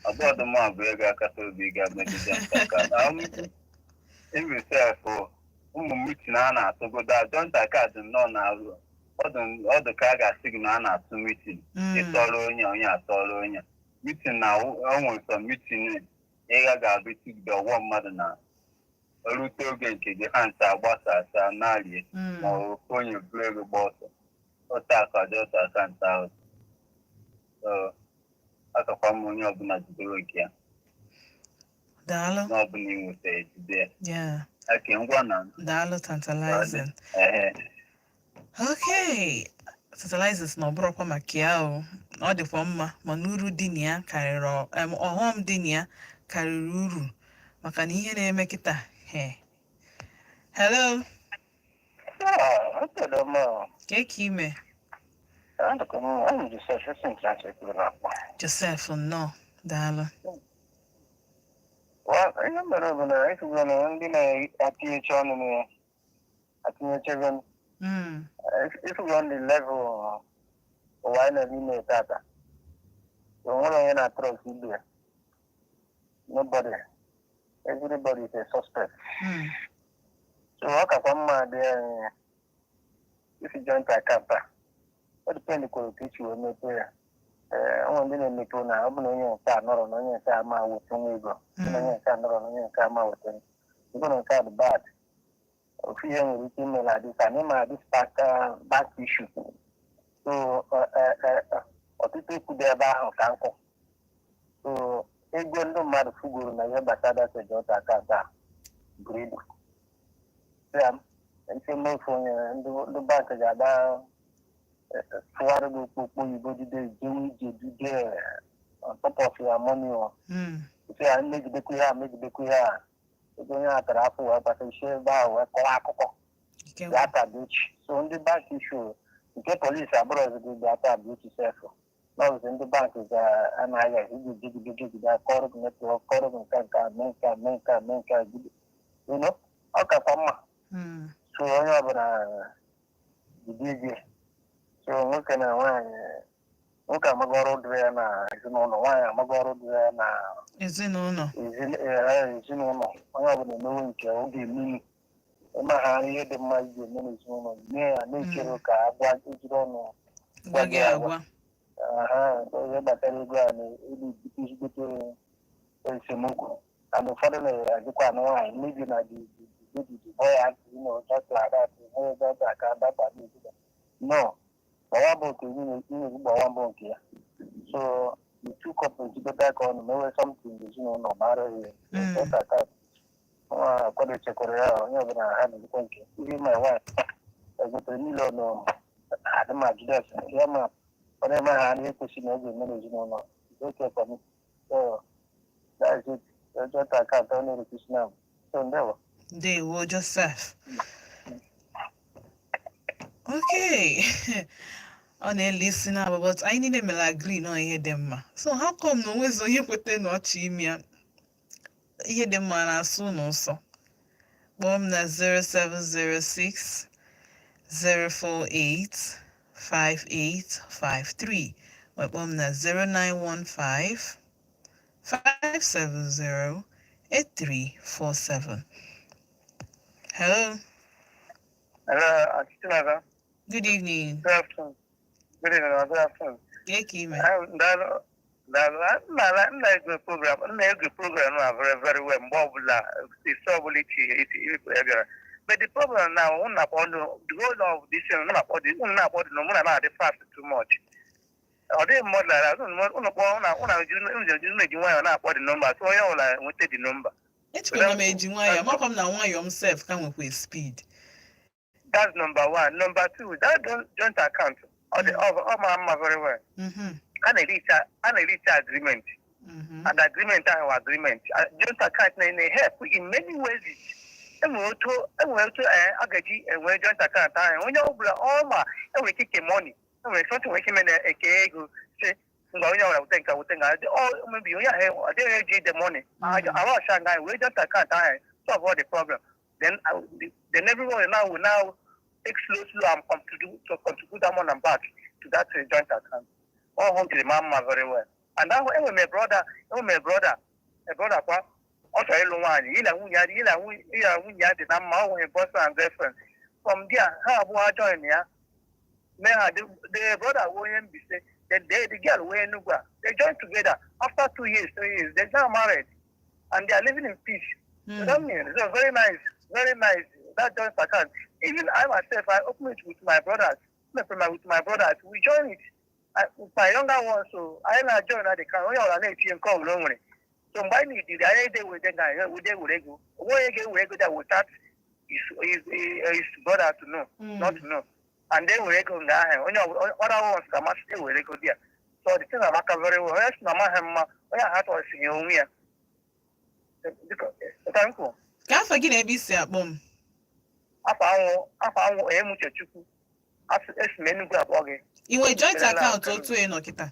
ọbọdụ m abụ ego akata obi ga-emebi joint account. Imisef ụmụ meeting a na-atụgodo joint account nnọọ na ọdụ ka a ga-asị gị na a na-atụ meeting. Ịtọrọ onye, onye atọrọ onye meeting na o nwere sọ meeting ịga ga-abụ tigide ọwọ mmadụ na rute oge nke gị, ha ncha agbasa asa narie, ma ọ bụ onye buru ego gba ọsọ otu aka joint account ahụ. So akakwa m onye ọbụla jidere nke ya. Daalụ. Na ọbụla inweta, ejide ya. Ake, ngwa na. Daalụ, Tantalizing. Ehe. Okay, Tantalizing sị na ọ bụrụkwa maka ya o, ọ dịkwa mma, mana uru dị na ya karịrị ọghọm dị na ya karịrị uru, maka na ihe na-eme kịta he. Hello. Ka ka ime? Joseph, esi m. Joseph, nnọọ, daalụ. Ihe mere bụ na ekwugo na ndị na-atinyecha ọnụ na ya atinyechego. Ifugo ndị level ụwa anyị nọ n'ime tata, o nwere onye na-trust ibe ya. Nobody, everybody is a suspect. So ọ kakwa mma dị anyị isi joint account a, ọ depend kwere otu isi wee mepee ya. Ee, o nwere ndị na-emepe na ọ bụ na onye nke a nọrọ na onye nke a ma weta nwa ego, ọ na onye nke a nọrọ na onye nke a ma weta ego, na nke a dị bad. Ofu ihe nwere ike ime na this and ịma this back issue. So ọtụtụ okwu dị ebe ahụ ka nkụ. So ego ndị mmadụ fugoro na ihe gbasara that joint account a buru ibu ya. Ife mmefu onye ndị bankị ga-agba. Fụgharị gị okpokpo oyibo jide jewe ije dude on top of your money o. Sị ya megidekwa ihe a, megidekwa ihe a. Ego onye a tara afọ wee gbasa isi ebe ahụ wee kọwa akụkọ. Ike. Bịa taa echi. So ndị bank issue nke polisi abụrụzi gị bịa taa bụ echi sef. N'ọbụzi ndị bank ga-anaghị iji jigide jigide akọrọ gị network, kọrọ gị nke nke a, mee nke a, mee nke a, mee nke a jide. Ọ kakwa mma. So onye ọbụla jide ije. So nwoke na nwaanyị, nwoke amaghị ọrụ dịrị ya na ezinụlọ, nwaanyị amaghị ọrụ dịrị ya na ezinụlọ. Ezinụlọ. Onye ọbụla emewe nke ọ ga-eme. Ịma ha ihe dị mma iji eme n'ezinụlọ, mee ya, na-echere ka agwa ejiri ọnụ gwa gị agwa. Aha, ihe gbasara ego a na-ebute ezigbote esemokwu, and ụfọdụ na-ajụkwa anụ nwaanyị maybe na the boy act, just like that, just like that, that that. No, gbawa mbọ nke nwunye gị, gbawa mbọ nke ya. So the two couples jikọta aka ọnụ mewe something ezinụlọ mara ihe. Just like that. Nwa kwadochekwara ya, onye ọbụla ha na-ejikwa nke. Even my wife egotere million adịmajide ya, ma ọ na-eme ha ihe kwesịrị na ọ ga-eme n'ezinụlọ. It's okay for me. So that's it. Just account ọ na-erekwusi na so ndewo. Ndewo, Joseph. Okay, ọ na-ele isi na abụ, but anyị niile mere agree na ihe dị mma. So how come na onwezi onye kweta na ọchị ime ya? Ihe dị mma na-asụ n'ụsọ. Kpọọ m na 0706 048 5853. Ma kpọọ m na 0915 570 8347. Hello. Hello, Aunty Chinaza. Good evening. Good afternoon. Good evening. Good afternoon. Kee ka ime? Daalụ, daalụ. Nna ege program, nna ege program na very very well mgbe ọbụla, isi ọbụla ichi iti ya bịara. But the problem now, unu na-akpọ ndụ, the whole of this thing, unu na-akpọ dị na mụ na na-adị fast too much. Ọ dịghị mmadụ lara, unu kpọọ, unu eji nwayọọ na-akpọ the number, so onye ọbụla nweta the number. Echekwa m eji nwayọọ, makwa m na nwayọọ m sef ka nwekwa speed. That's number one. Number two, that joint account, ọ mara mma very well. A na-ericha agreement. And agreement ahụ agreement. Joint account na help in many ways. Enwere otu a ga-eji enwe joint account ahụ. Onye ọbụla ọ ma enwere ike ike money. Enwere something nwere ike ime na eke ego si ngwa, onye ọbụla wute nka, wute nka. Ọ maybe onye ahụ ọ dịghị eji the money. Arụ ọcha nga wee joint account ahụ solve all the problem. Then everyone now will now take slow slow and contribute to contribute that money and back to that joint account. All home to the man very well. And that enwe my brother, enwe my brother, a brother kwa ọ chọrọ ịlụ nwaanyị, yi na nwunye ya dị na mma, ọ nwere boyfriend and girlfriend. From there, ha abụọ join ya. Mee ha the brother wụ onye Mbaise, the girl wụ Enugu a. They join together. After 2 years, 3 years, they now married and they are living in peace. You know what I mean? So very nice, very nice. That joint account. Even I myself, I open it with my brothers. With my brothers, we join it. With my younger ones, so I na join at the can. Onye ọbụla na-etinye nke ọbụla o nwere. So mgbe anyị nidiri, anyị ede were ga wede were ego. Onwe onye ga-ewere ego that without his brother to know, not to know. And then were ego nga ahụ. Onye ọbụla other ones ga-amasị ewere ego dị ya. So the thing amaka very well. Onye sị na amaghị mma, onye ahụ atọsịghị onwe ya. Biko, thank you. Ka afọ gị na ebe isi akpọ m? Afọ anwụ Emuche Chukwu. Esi m Enugu akpọ gị. Ị nwere joint Ekelela. Account otu ị nọ kịta?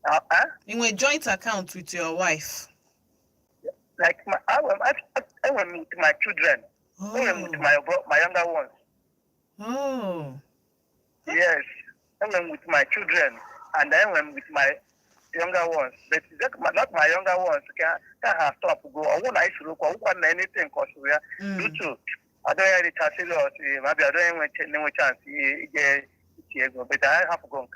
Ah, ah? Ị nwere joint account with your wife? Like my, I went with my children. I went with my younger ones. Yes, I went with my children, and I went with my younger ones. But not my younger ones can have stop go. I won't I should I won't anything cause we are due to I don't really serious. Maybe I don't even chance ije ego, but I have to go.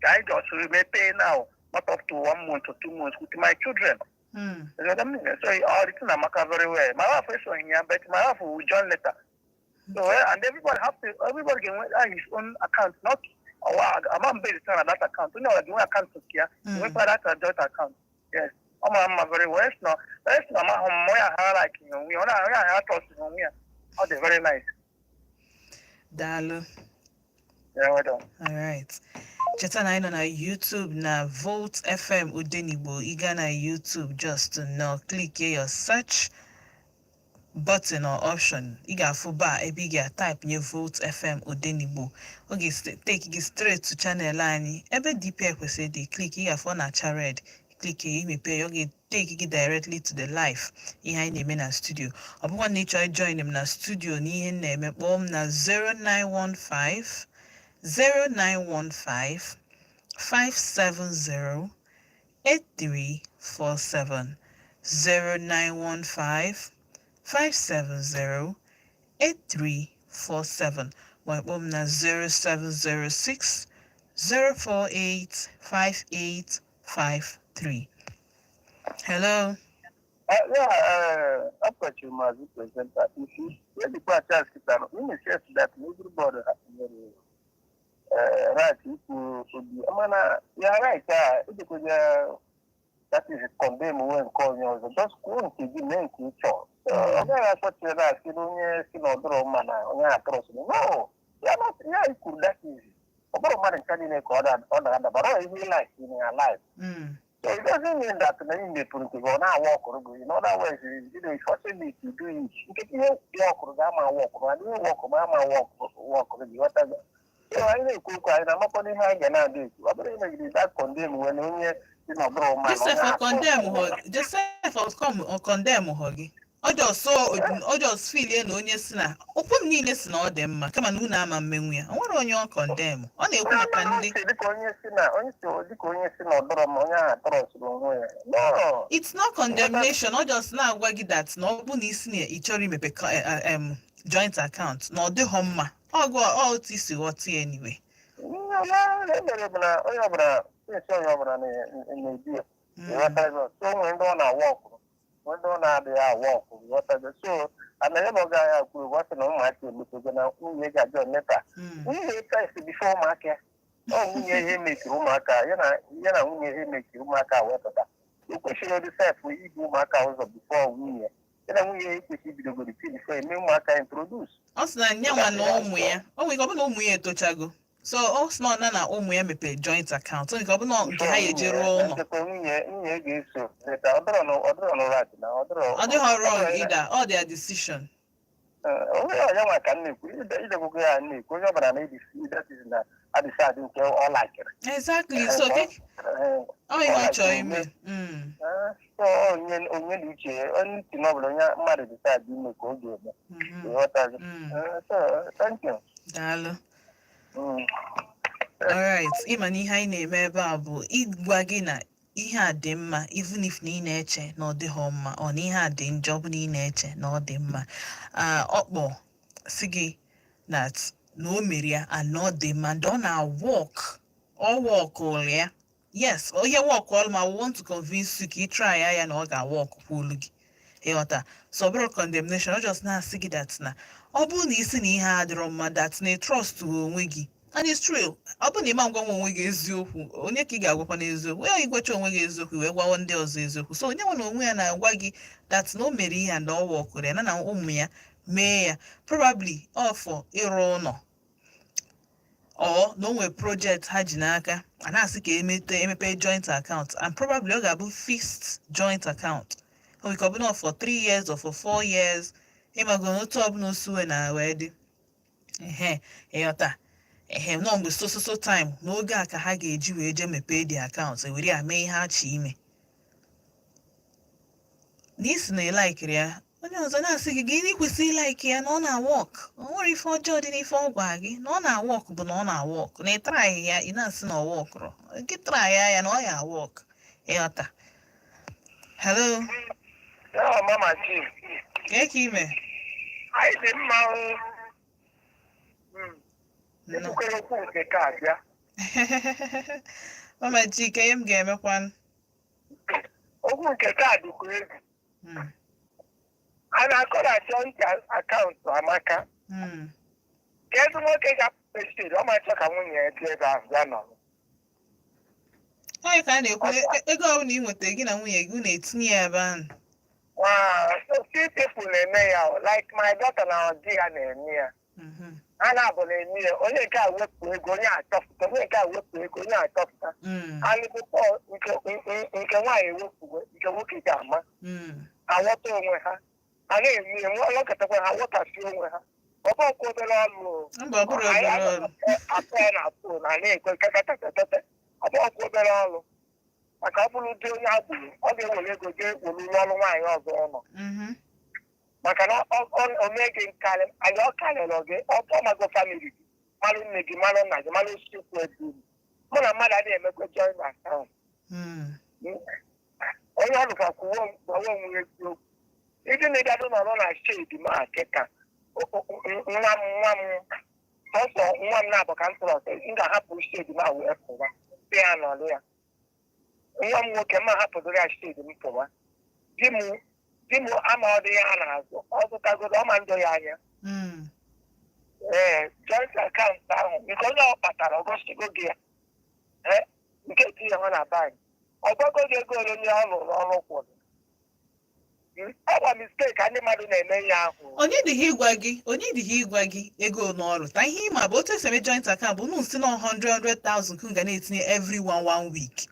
I just may pay now, not up to one month or 2 months with my children. You know what I mean? So all the thing amaka very well. My wife is on here, but my wife will join later. So and everybody can have his own account, not our I'm based on that account. You know, like one account to care. We put that joint account. Yes. I'm very well. It's not my home. Like we are trust you. We are very nice. Daalụ. Yeah, well done. All right. Cheta na anyị nọ na YouTube na Volt FM Odenigbo. Ị gaa na YouTube, just nọ click your search button or option. Ị ga-afụ bar ebe ị ga-type nye Volt FM Odenigbo. Ọ ga-take gị straight to channel anyị. Ebe DP kwesịrị dị, click, ị ga-afụ ọ na-acha red. Click ya, imepe ya, ọ ga-take gị directly to the live ihe anyị na-eme na studio. Ọ bụkwa na ị chọrọ join m na studio na ihe m na-eme, kpọọ m na 0915 0915 570 8347, 0915 570 8347, ma kpọọ m na 0706 048 5853. Hello. Yeah, akpọchiri m azụ presenter. Isi ejikwa chance kịta in the sense that everybody nwere right ikwu obi, mana ya right a ejikwaja, that is condemn onwe nke onye ọzọ. Just kwuo nke gị, mee nke ị chọrọ. So, ọ gaghị akpọchiri na asị na onye si na ọdụrụ mma na onye atụrụ no ya not ya ikwuru. That is, ọ bụrụ mmadụ ncha niile ka ọ na-adabara ọ ihe like in your life. So it doesn't mean that na ị mepụrụ nke gị ọ na-awa ọkụrụ gị. In other words, it's forcing me to do it. Nke ihe ya ọkụrụ gị ama awa ọkụrụ, and ihe wọkụrụ ama awa ọkụrụ gị, ghọtago? So anyị na-ekwu okwu, anyị na-amakwa n'ihe anyị ga na-adị ekwu. Ọ bụrụ imegide that condemn wee na onye si na ọbụrụ mma na Joseph onye ọ condemn họ? Joseph ọ come ọ condemn họ gị? Ọ just so ọ just feel na onye si na okwu m niile si na ọ dị mma, kama na unu ama mmenwu ya. O nwere onye ọ condemn. Ọ na-ekwu maka ndị dịka onye si na onye si dịka onye si na ọdọrọ ma onye ahụ trọsụrụ onwe ya, no. It's not condemnation. Ọ just na-agwa gị that na ọ bụ na isi na ị chọrọ imepe joint account, na ọ dịghọ mma. Ọ gụ ọ otu isi ghọta ya anyway. Ihe ya mere bụ na onye ọbụla esi onye ọbụla na-ebi ya. Ịghọtago? So o nwere ndị ọ na-awa ọkụrụ, nwee ndị ọ na-adịghị awa ọkụrụ, ịghọtago? So ana ya bụ ọga ya kwuru, ọ sị na ụmụaka emepego na nwunye ga-ajọ neta nwunye first before ụmụaka ya. Ọ nwunye ihe mekiri ụmụaka ya na nwunye ihe mekiri ụmụaka wepụta. O kwesịrị ọdị sef ibu ụmụaka ụzọ before nwunye ya na nwunye ya ekwesịrị ibidogoro before eme ụmụaka introduce. Ọ sị na nyanwa na ụmụ ya, o nwere ike ọ bụ na ụmụ ya etochago, so ọ sị na ọ na ụmụ ya mepere joint account, o nwere ike ọ bụ na nke ha ya eje rụọ ụlọ. Nkekwa nwunye ga-eso leta. Ọ dịrọ na right na ọ dịrọ. Ọ dịghọ wrong either, all their decision. Onye onye nwa ka m na-ekwu, idegwugo ya na-ekwu, onye ọbụla na-edisi that is na adịsị adị nke ọ lakịrị. Exactly, so ọ ihe ọ chọrọ ime. So onye onye na uche onye ntị na ọbụla onye mmadụ decide ime ka ọ ga-eme. Ịghọtago? So thank you. Daalụ. Alright, ịma na ihe anyị na-eme ebe a bụ ịgwa gị na ihe a dị mma, even if na ị na-eche na ọ dịghọ mma, ọ na ihe a dị njọ, ọ bụ na ị na-eche na ọ dị mma. Ah, ọkpọ si gị that na o mere ya and na ọ dị mma and ọ na-work, ọ workụrụ ya. Yes, onye work ọlụ ma want to convince you ka ị try ya, ya na ọ ga-work kwulu gị, ịghọta? So ọ bụrụ condemnation, ọ just na-asị gị that na ọ bụrụ na isi na ihe a adịrọ mma, that na trust onwe gị. And it's true, ọ bụrụ na ịma ngwa onwe gị eziokwu, onye ka ị ga-agwakwa n'eziokwu? Onye igwecha onwe gị eziokwu wee gwawa ndị ọzọ eziokwu. So onye nwe na onwe ya na-agwa gị that na o mere ihe and ọ wọkụrụ ya na ụmụ ya mee ya, probably ọ for ịrụ ụlọ or na o nwere project ha ji n'aka, a na-asị ka emete emepe joint account, and probably ọ ga-abụ fixed joint account. O nwere ike ọ bụla for 3 years or for 4 years, ịmago na otu ọbụla osuwe na wee dị ehe, ịghọta? Ehe, nọ mgbe so so so time n'oge a ka ha ga-eji wee jee mepee the account, ewere ya mee ihe ha chọ ime. N'isi na ịlaikiri ya, onye ọzọ na-asị gị gịnị kwesịrị ịlaiki ya, na ọ na-work, o nwere ife ọjọọ dị n'ife ọ gwa gị na ọ na-work, bụ na ọ na-work na ịtry ya, ị na-asị na ọ wọkụrụ gị, try ya na ọ ya work, ịghọta? Hello. Yeah, Mama Chief. Kee ka ime? Anyị dị mma o. Nnọọ. Ekwukwere okwu nke ka abịa. Mama Chike, ihe m ga-emekwanụ? Okwu nke ka dịkwa egwu. A na-akọ na joint account amaka. Kedu nwoke ga-apụta ọ ma chọ ka nwunye ya dị ebe ahụ ya nọ? Onye ka a na-ekwu, ego ọbụla ị nweta, gị na nwunye gị, unu etinye ya ebe ahụ. Wow, so few people na-eme ya o. Like my daughter na di ya na-eme ya. Ha na-abụ na-eme ya, onye nke a wepụ ego, onye achọpụta, onye nke a wepụ ego, onye achọpụta. Alịbụkọ nke nwaanyị ewepụgo, nke nwoke ga-ama. Aghọta onwe ha, ha na-eme ya, nlọkọtakwa ha ghọtasị onwe ha. Ọ bụghịkwa obere ọlụ o. Mba, ọ bụrụ obere ọrụ. Atọ ya na phone a na-ekwe kekekekekeke. Ọ bụghịkwa obere ọlụ, maka ọ bụrụ dị onye agburu, ọ ga-ewere ego jee were ụlọ ọrụ nwaanyị ọzọ ọ nọ, maka na o mee gị nkarị anyị, ọ karịrị gị. Ọ mago family gị, malụ nne gị, malụ nna gị, malụ osisi kwụ ebe unu. Mụ na mmadụ adịghị emekwa joint account. Onye ọ dụkwa kwuo, gwawa onwe ya eziokwu. Ịdị na ịbịado nọrọ na shade ma kịta, nwa m sọsọ nwa m na-abụ ka m tụrụ ọsọ, m ga-ahapụ shade ma wee pụwa, sị ya nọrọ ya. Nwa m nwoke, m ahapụdoro ya shade m pụwa. Di m ama ọ dị ya n'azụ, ọ zụtagodo ọma ndụ ya anya. Ee, joint account ahụ, nke onye ọ kpatara, ọ gosigo gị ya. Ee, nke tinye ha na bank, ọ gwago gị ego ole onye ọ lụrụ ọrụ kwụrụ. Ọ gwa mistake ka ndị mmadụ na-eme ihe ahụ. Onye dịghị ịgwa gị, onye dịghị ịgwa gị ego n'ọrụ ta. Ihe ịma bụ otu esi eme joint account bụ unu si na 100 100,000 ka unu ga na-etinye every one one week,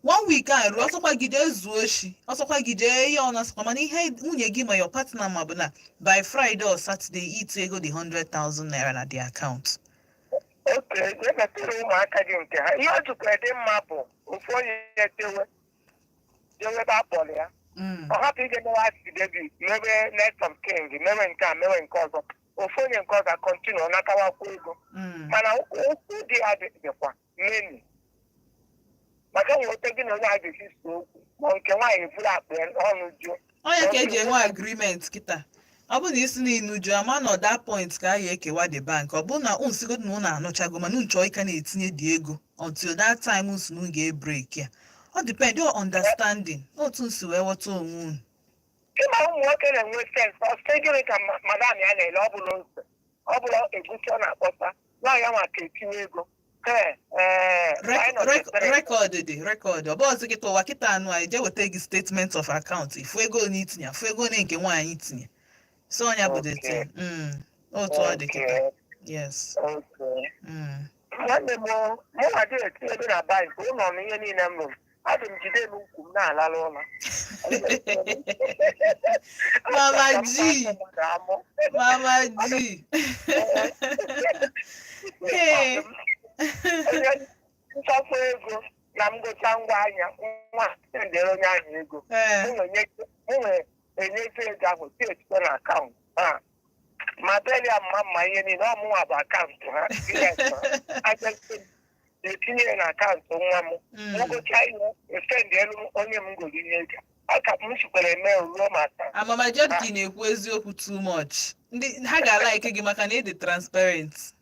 one week a ruo, ọsọkwa gị jee zuo oshi, ọsọkwa gị jee ihe ọ na-asọkwa. Mana ihe nwunye gị ma your partner ma bụ na by Friday or Saturday, iti ego the 100,000 naira na the account. Oke emetụrụ ụmụaka gị nke ha, ihe ọ jikwa dị mma bụ ofu onye etewe jewe ebe a kpọrọ ya, ọ hapụ ije mewe affidavit, mewe next of kin, mewe nke a, mewe nke ọzọ. Ofu onye nke ọzọ continue natawakwa ego. Mana okwu dị ya dịkwa many, maka nweta gị na onye a ga-esi so okwu, ma nke nwaanyị buru akpa ya ọnụ juo. Onye ka eji enwe agreement kịta, ọ bụ na isi n'inu ju ama na that point ka a ya ekewa the bank. Ọ bụ na unu sigodo na unu anụchago, mana unu chọọ ịka na-etinye dị ego until that time unu si na unu ga-ebreak ya. Ọ depend your understanding, otu nsi wee ghọta onwe unu. Ịma ụmụ nwoke na-enwe sense. Ọ sị gịnị ka madam ya na-ele? Ọ bụla ose, ọ bụla egusi ọ na-akpọsa nwaanyị ya nwa ka etinye ego. Ee, ee, anyị nọ n'ekpere. Record dị, record. Ọ bụ ọzọ kịta, ụwa kịta anụ anyị jee weta gị statement of account, ifu ego onye itinye, afụ ego onye nke nwaanyị itinye. So ọnya bụ the thing. Otu ọ dị kịta. Yes. Nwanne m, mụ nwa dị etinye ego na bank ụlọ m, ihe niile m rụrụ, adị m jide m ukwu m na-alala ụlọ. Mama G. Mama G. Hey. Onye nchọkwa ego na m gocha ngwa ahịa, nwa sendere onye ahụ ego. M nwere enyefe ego ahụ si etikwe na account ha, ma beli ya mma mma, ihe niile ọmụnwa bụ account ha. Yes, ha etinye ya na account nwa m. M gocha ihe, esend elu onye m goro ihe ego ọ ka m sikwara eme ruo ma taa. Amama Jedki na-ekwu eziokwu too much. Ndị ha ga-alike gị maka na ị dị transparent.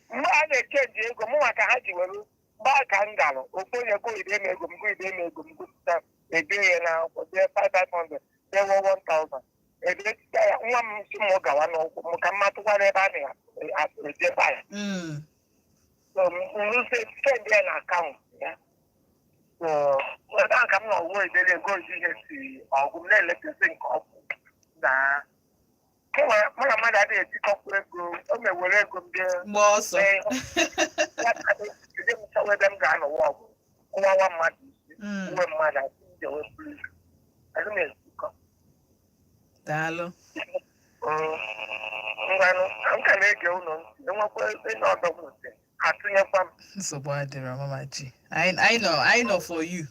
Mgbe a na-echange ego mụ maka ha ji were gbaa ka m galụ ofu onye goide m ego m, goide m ego m, gụpụta ede ya na akwụkwọ, dee 5500, dee 1000, ebe ya nwa m si m gawa n'ụkwụ m ka m matụkwa n'ebe a na-edeba ya. So m rụzie send ya na account ya. So ebe ahụ ka m nọ wuo edere ego ihe si ọgwụ m na-elekọta nke ọgwụ na mụ na mmadụ adịghị etikọkwa ego. O mewere ego m bịa Mgbe ọsọ. mee ya, ede m chọwa ebe m ga-anọwa ọgwụ kụwawa mmadụ isi. Uwe mmadụ asị m jewe please, adị m etikọ. Daalụ. Ngwanụ, m ka na-ege ụlọ ntị, enwekwa ịnọ ọdọ m ntị atụnyekwa m. Nsogbu adịrọ, Mama G. I know for you.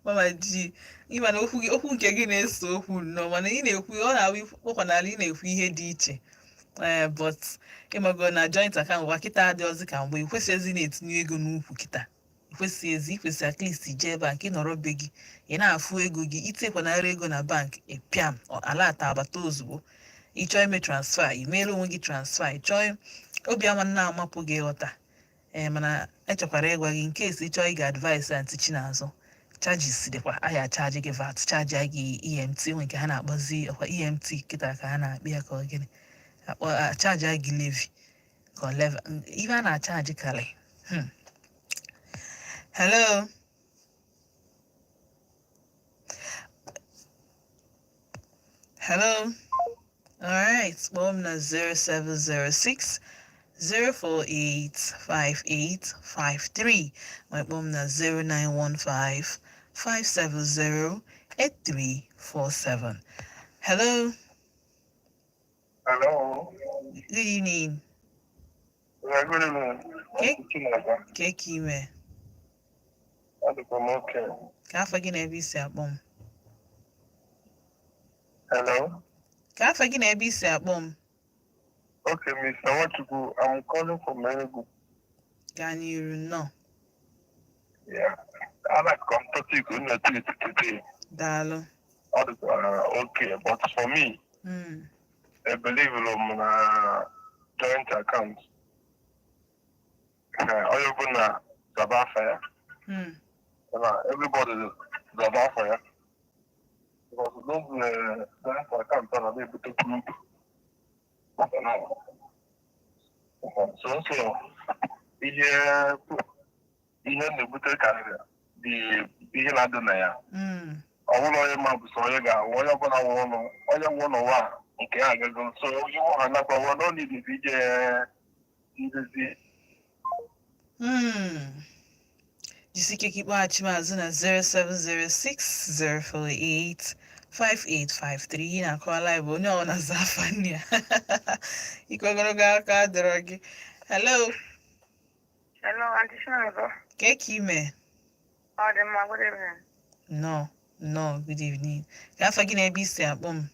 Mama G, ịma na okwu gị, okwu nke gị na-eso okwu nnọọ, mana ị na-ekwu, ọ na-awụ ọkwa n'ala, ị na-ekwu ihe dị iche. Ee, but ịmago na joint account gwa kịta adịghịzị ka mgbe. Ikwesịghịzi na-etinye ego n'ukwu kịta, ikwesịghịzi, ikwesị at least ije bank, ịnọrọ be gị, ị na-afụ ego gị, itinyekwanara ego na bank, ịpịam alata abata ozugbo. Ị chọọ ime transfer, ị meere onwe gị transfer. Ị chọọ obi ama nna amapụ gị ịghọta. Ee, mana echekwara ịgwa gị nke esi chọọ ịga advice Aunty Chinazụ, charges dịkwa aya, charge gị VAT, charge gị EMT, nwe nke ha na-akpọzi ọkwa EMT kịta ka ha na-akpị ya, ka ọ gịnị akpọ, charge gị levy ka ọ levy, ihe a na-acharge karị. Hello, hello. Alright, kpọọ m na 0706 048 5853, ma kpọọ m na 0915 570 8347. Hello. Hello. Good evening. Yeah, good evening. Okay. Chineke. Ka ka ime? Adịkwa m okay. Ka afọ gị na ebe isi akpọ m? Hello. Ka afọ gị na ebe isi akpọ m? Okay, Mr. Nwachukwu, I'm calling from Enugu. Gaa n'iru, nnọọ. Yeah. I like topic on the tweet today. Daalụ. Ọ dịkwa okay, but for me, I believe in na joint account. Onye ọbụla zaba afa ya. Na everybody zaba afa ya. Because those joint account a na-ebute group. So ihe na-ebute karịrị dị ihe na-adị na ya. Ọ bụrụ onye ma bụ sọ onye ga-anwụ, onye ọbụla nwụrụ ụlọ, onye nwụrụ n'ụwa a, nke ya agago. So onye nwụ ha nakwa nwa no need ije ndezi. Jisike ka ịkpọghachi m azụ na 0706 048 5853. Na-akọwala bụ onye ọbụla za afa nne ya. Ikwe ogologo aka dọrọ gị. Hello. Hello, Auntie Chinonso. Ka ka ime? Ọ dị mma, good evening. No, no, good evening. Ka afọ gị na ebe isi akpọ m?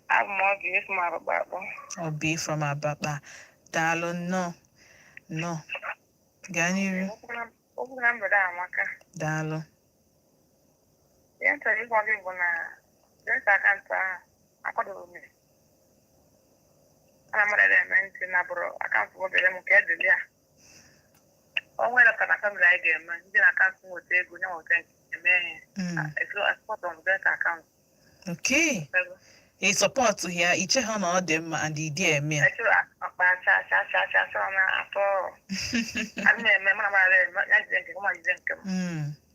Abụ m Obi, esi m Abakpa akpọ. Obi from Abakpa. Daalụ, nnọọ. Nnọọ. Gaa n'iru. Okwu na mgbede a amaka. Daalụ. Ihe m chọrọ ịgwa gị bụ na joint account ahụ akwadoro m ya. Ana m eme ntị na bụrụ account m obere m nke edeli ya. O nwere ka na family anyị ga-eme ndị na account m nweta ego nye nweta nke eme ihe. Support on joint account. Okay. Ị support ya, iche ha na ọ dị mma and ịdị eme ya. Echuru akpa cha cha cha cha cha na atọ. Anyị na-eme mana mara eme ya jide nke m ma jide nke m.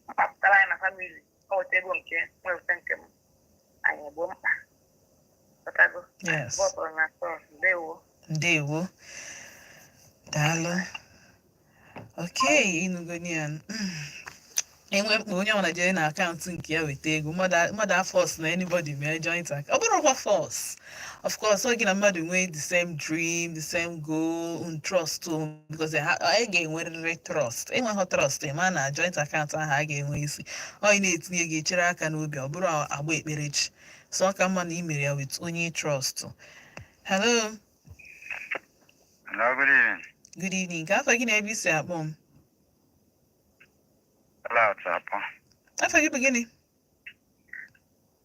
Mkpapụtara anyị na family, ọ weta ego nke m, weta nke m, anyị egbo mkpa. Pụtago. Yes. Bọtụrụ na sọs. Ndewo. Ndewo. Daalụ. Okay, ịnụgo ya. Enwe mkpa, onye ọbụla jere na account nke ya weta ego. Mmadụ a force na anybody mee joint account. Ọ bụrụkwa force. Of course, ọ gị na mmadụ nwee the same dream, the same goal, and trust o, because anyị ga-enwerịrị trust. Enweghị trust, ma na joint account ahụ a ga-enwe isi. Ọ ị na-etinye gị echere aka n'obi, ọ bụrụ agba ekperechi. So ọ ka mma na ị mere ya with onye trust. Hello. Hello, good evening. Good evening. Ka afọ gị na ebe isi akpọ m? Hello, Chapo. Afọ gị bụ gịnị?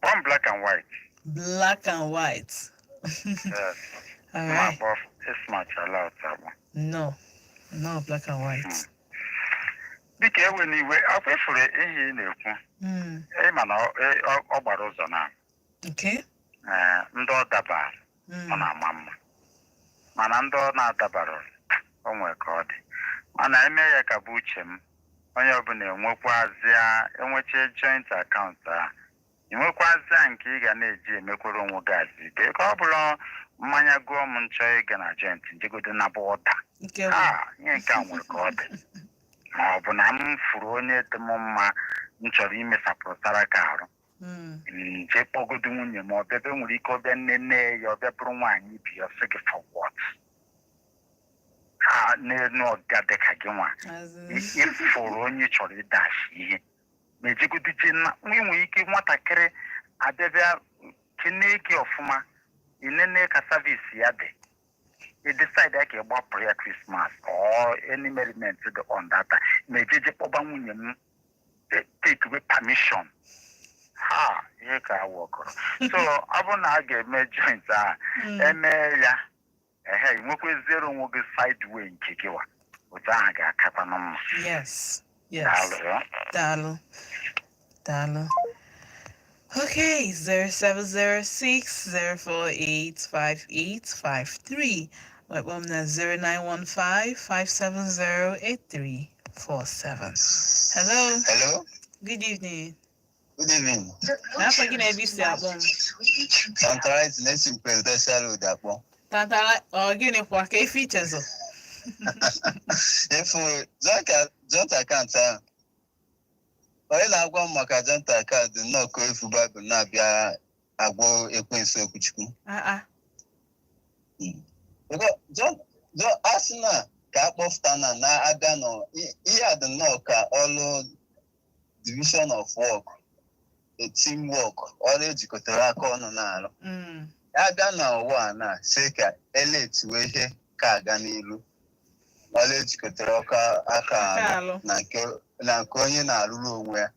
One black and white. Black and white. Yes. All My right. above is much allowed, Chapo. No, black and white. Biko ewe n'iwe, akwa ifuru ihe ị na-ekwu. Ịma na ọ gbara ụzọ na ee, ndị ọ dabara ọ na-ama mma, mana ndị ọ na-adabara o nwere ka ọ dị. Mana eme ya ka bụ uche m, onye ọbụla enwekwazịa, enwecha joint account a, enwekwazịa nke ị ga na-eji emekwere onwe gị azụ ike, ka ọ bụrụ mmanya gụọ m nchọ ịga na joint njegodo naba ụda. Nke bụ Ha ihe nke a nwere ka ọ dị, ma ọ bụ na m furu onye dị m mma m chọrọ imesapụrụ saraka arụ, nje kpọgodo nwunye m, ọbịa ebe nwere ike ọbịa nne nne ya, ọbịa bụrụ nwaanyị ibi ya, sị gị, "For what?" Ha n'elu ọga dịka gị nwa. As in, ịfụrụ onye chọrọ ịdashi ihe ma ejegodo je na inwe ike nwatakịrị abịabịa kene gị ọfụma, inene ka service ya dị, ị decide ya ka ị gbapụrụ ya Christmas or any merriment dị on that time, ma ejeje kpọba nwunye m, take away permission ha, ihe ka awọkọrọ. So ọ bụrụ na a ga-eme joint a, emee ya ehe, nwekwaziere onwe gị sideway nke gị wa, otu ahụ ga-akakwanụ mma. Yes. Daalụ ya. Daalụ. Daalụ. Okay, 0706 048 5853. Wait, na 0915 570 8347. Hello. Hello. Good evening. Good evening. N'afọ gị na ebe isi akpọ m? Tantalizing na-esi m Presidential Road akpọ. Tantala, ọ gịnị kwa ka ife ichezọ? Efu joint account ahụ. Onye na-agwa m maka joint account dị nnọọ ka efu Baịbụl na-abịa agwọ ekwensu okwuchukwu. Ah ah. A sị na ka a kpọfụta na na-abịa nọ ihe a dị nnọọ ka ọlụ division of work, a team work, ọrụ ejikọtara aka ọnụ na-arụ. Abịa n'ụwa a na sị ka eletuwe ihe ka aga n'ilu, ọrụ ejikọtara ọka aka Aka alụ alụ. na nke onye na-arụrụ onwe ya,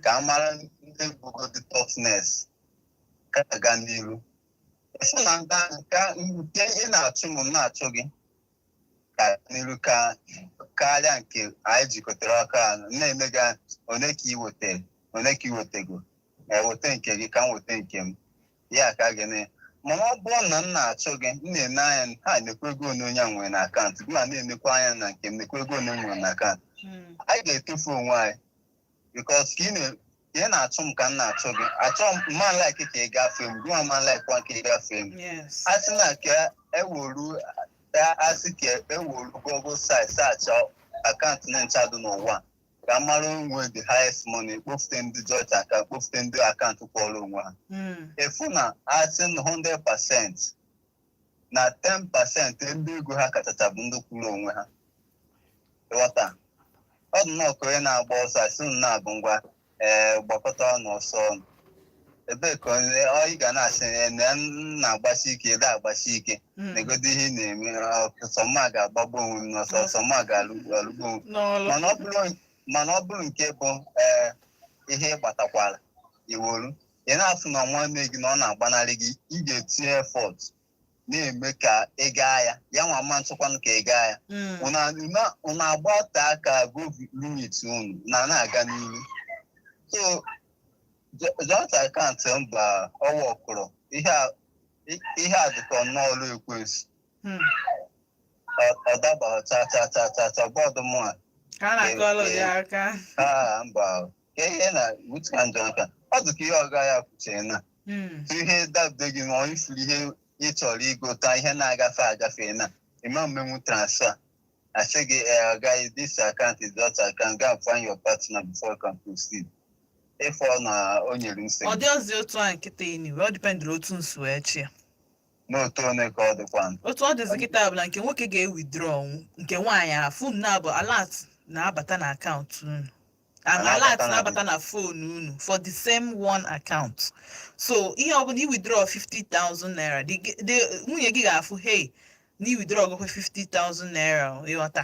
ka a mara ndị bugodi toughness ka aga n'ilu, esi na nga nke ị na-achụ m na-achụ gị ka n'ilu ka karịa nke anyị jikọtara aka alụ na-eme gị. One ka ị wetara, one ka ị wetego, eweta nke gị ka m weta nke m ya ka gị na. Mana ọ bụrụ na m na-achụ gị, m na-ene anya ha nekwa ego one onye a nwere na akaụntụ gị, ma na-enekwa anya na nke m nekwa ego one m nwere na akaụntụ, anyị ga-etufu onwe anyị, because ka ị na-achụ m ka m na-achụ gị, achọ m mma like ka ị gafee m, gị ma like kwa ka ị gafee m. A sị na ka eworu, asị ka eworu Google site search akaụntụ na ncha dị n'ụwa ka mara onwe the highest money, kpofute ndị joint account, kpofute ndị akaụntụ kwọrọ onwe ha, efu na asị na 100% na 10% ndị ego ha kachacha bụ ndị kwuru onwe ha. Ịghọta, ọ dị nnọọ ka onye na-agba ọsọ asị m na-abụ ngwa ee gbakọta ọnụ ọsọ ọnụ, ebee ka onye ọ ị ga na-asị na m na-agbasi ike, ịda agbasi ike, negodo ihe ị na-eme. Ọsọ mma ga-agbagbu onwe m n'ọsọ, ọsọ mma ga-alụgbu onwe m. N'ọlụ. Mana ọ bụrụ nke bụ ee ihe ị gbatakwara iworu, ị na-afụ na nwanne gị na ọ na-agbanarị gị, ị ga-etinye effort na-eme ka ị gaa ya, ya nwa mma nchekwanụ ka ị gaa ya. Unu agbate aka go limit unu na na-aga n'ihu. So joint account mba, ọwa ọkụrụ ihe a dịka nnọọ ọrụ ekwensu. Ọ dabaghị cha cha cha cha cha bọọdụ mụ a. Ka a na-akọlụ gị aka. Ah, mba, ka ihe na which kind joint account ọ dị ka ihe ọga ya kwuchere na ihe dabde gị ma ọ ifuru ihe ị chọrọ igota, ihe na-agafe agafe na ịma mmenwu transfer, asị gị, "Eh, oga, this account is that account, go and find your partner before you can proceed." Ịfọ na o nyere Ọ nsogbu. dị ọzi otu a nkịta anyway, ọ dependịrị otu nsi wee chi ya. N'otu one ka ọ dịkwa. Otu ọ dịzi kịta bụ na nke nwoke ga-ewithdraw, nke nwaanyị afụ na-abụ alert na-abata na akaụntụ unu. And Na-abata alert na na-abata na phone unu for the same one account. So ihe ọbụla i withdraw 50,000 naira, nwunye gị ga-afụ, hey, na i withdraw gokwe 50,000 naira, ịghọta?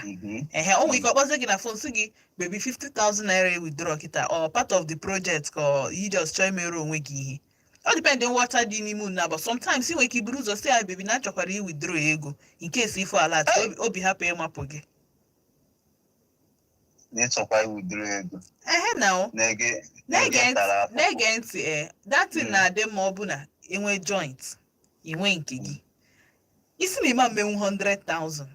Ehe, o nwere ike ọkpọzie gị na phone sị gị, "Baby, 50,000 naira e withdraw kịta, or part of the project ka ọ you just chọọ imere onwe gị ihe." Ọ depend nghọta dị n'ime unu, but sometimes ị nwere ike iburu ụzọ sị ya, "Baby, na achọkwara i withdraw ego," in case ifo alert, ka obi hapụ ịmapụ gị. Na ịchọkwa iwithdraw ego. Ehe, na o na-ege na-ege na-ege tara ntị afọ. Na-ege ntị, ee, that thing na-adị mma. Ọ bụ na enwe joint, inwe nke gị, isi na ịma mmenwu 100,000,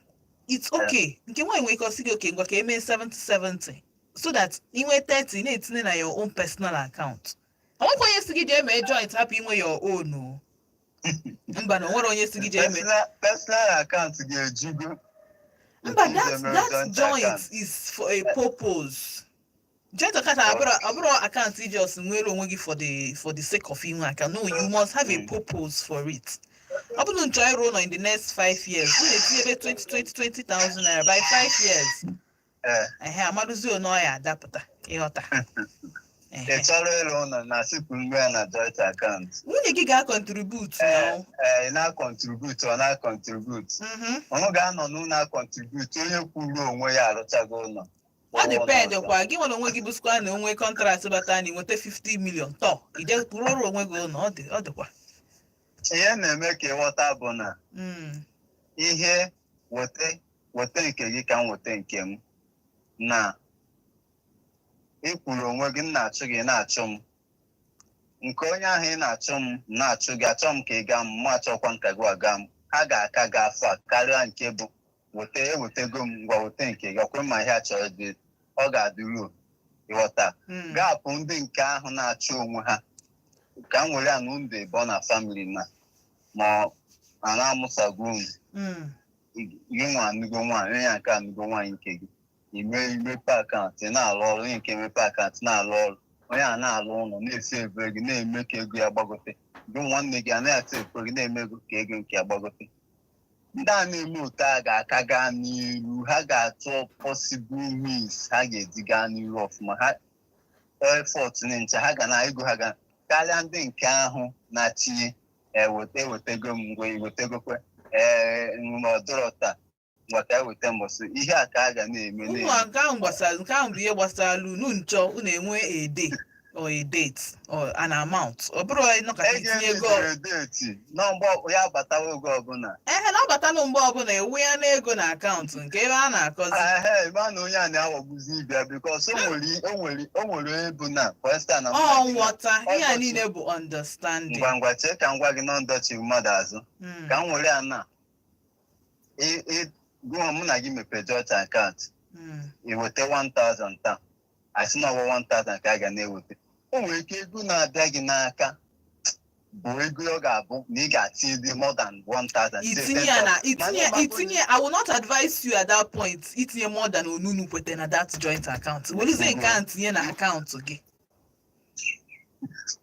it's okay. Nke nwaanyị nwere ike ọsị gị, "Okay, ngwa, ka emee 70-70," so that inwe 30 na-etinye na your own personal account. Onwekwa onye si gị jee mee joint hapụ inwe your own o. Mba, na onwere onye si gị jee mee. Personal account ga-ejugo. Mba, Nke that iji emere that joint joint account. is for a purpose. Joint account abụrụ akaụntụ iji ọsị nwere onwe gị for the sake of inwe account. No, you must have a purpose for it. Ọ bụrụ nchọ ịrụ ụlọ in the next 5 years, ụ na-etinye ebe 20 20 20,000 naira by 5 years. Ehe, amadụzi one ọ ya adapụta, ịghọta? Ị Ehe. chọrọ ịrụ ụlọ na sipụ mgbe ya na joint account. Nwunye gị ga-acontribute Ee. na Ee, ị na-acontribute, ọ na-acontribute. Ọnụ ga-anọ n'ụlọ acontribute, onye kwuru onwe ya arụchago ụlọ. Ọ depend kwa gị nwere onwe gị, bụsịkwa na onwe contract bata na ịnweta 50 million tọ, ije rụrụ onwe gị ụlọ, ọ dịkwa. Ihe na-eme ka ịghọta bụ na ihe weta weta nke gị ka m weta nke m, na ị kwuru onwe gị, m na-achụ gị, na-achụ m, nke onye ahụ ị na-achụ m na-achụ gị, achọ m ka ị gaa m, mụ achọkwa nka gị aga m, ha ga-aka gị afọ a karịa nke bụ weta ewetego m, ngwa weta nke gị ọkwe, ma ihe a chọrọ dị ọ ga-adị ruo. Ịghọta gapụ ndị nke ahụ na-achụ onwe ha ka m were ya na unu dị na family na ma a na-amụsago unu, gị nwa anụgo nwaanyị, onye nke anụgo nwaanyị nke gị, ime imepe account, ị na-alụ ọrụ, onye nke emepe account na-alụ ọrụ, onye a na-alụ ụlọ na-esi ebe gị na-eme ka ego ya gbagote, gị nwanne gị anaghị atụ ekwe gị na-eme ego ka ego nke ya gbagote. Ndị a na-eme otu a ga-aka gaa n'iru, ha ga-achọ possible means ha ga-eji gaa n'iru ọfụma, ha effort ncha ha ga na ego ha ga karịa ndị nke ahụ na-atinye eweta ewetego m ngwa iwetegokwe ee ọdụrọ taa, ngwa ka eweta mbọsị ihe a ka a ga na-eme. Unu na-eme. Nke ahụ gbasara, nke ahụ bụ ihe gbasara unu nchọ unu enwe a day or a date or an amount. Ọ bụrụ ịnọkọta ego itinye ego. Emeziri date nọ mgbe ya batawa oge ọbụla. Ehe, na ọ batanụ mgbe ọbụla ewu ya n'ego na account nke ebe a na-akọzi. Ehe, ma na onye a na-aghọgbuzi ibia because o nwere onye bụ na, for instance, na mụ na Ọ gị nghọta ihe a ọdọchi. niile bụ understanding. Ngwa ngwa, chee ka m gwa gị na ndọchi mmadụ azụ ka m were ya na gụọ mụ na gị mepee joint account, iweta 1000 taa, asị na ọwa 1000 ka a ga na-eweta. O nwere ike ego na-abịa gị n'aka bụ ego ọ ga-abụ na ị ga-atinye dị more than 1000. Itinye ya na itinye Mana itinye. I will not advise you at that point itinye more than onunu kwete na that joint account. Werezie nke a tinye na account gị.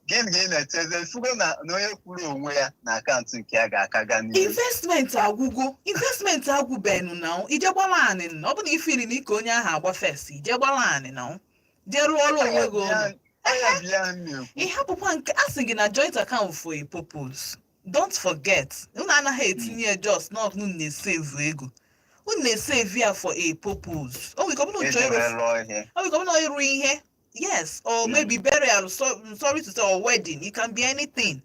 Gịnị ka ị na-echeze fugo na onye kwuru onwe ya na account nke ya ga-aka gaa n'ihu? Investment agwụgo, investment agwụbenu na ije gbara anị. Ọ bụ na ifili na ike onye ahụ agba first, ije gbara anị na jee rụọ ọrụ onwe gị ụlọ. Ọya bụ ya m na-ekwu. Ị hapụkwa nke a sị gị na joint account for a purpose. Don't forget, unu anaghị etinye just not unu na-esave ego, unu na-esave ya for a purpose. O nwere ike ọ bụrụ na iji chọọ ịrụ wee lụọ ihe. O nwere ike ọ bụrụ na ịrụ ihe, yes, or maybe burial, so, sorry to say, or wedding. It can be anything.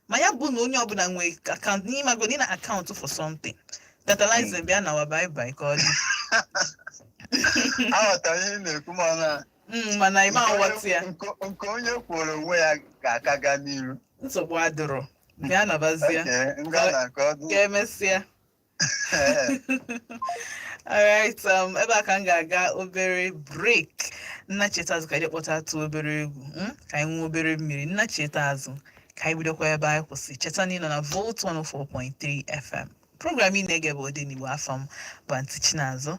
Ma ya bụ na onye ọbụla nwee account n'ime ago na account for something tantalizing. Bịa na wa, bye bye, ka ọ dị. Aghọtara ihe ị na-ekwu, mana Mana ịma nghọta ya. Nke onye kwuru onwe ya ga-aka gaa n'iru. Nsogbu adịrọ, bịa nabazie. Okay, ngwa na nke ọ dị. Ka emesịa. Alright, ebe a ka m ga-aga obere break. Nna cheta azụ ka anyị kpọta atụ obere egwu, Ka anyị nwee obere mmiri. Nna cheta azụ ka anyị bidokwa ebe anyị kwụsị. Cheta na ị nọ na Volt 104.3 FM. Program ị na-ege bụ Odenigbo. Afọ m bụ Aunty Chinazụ.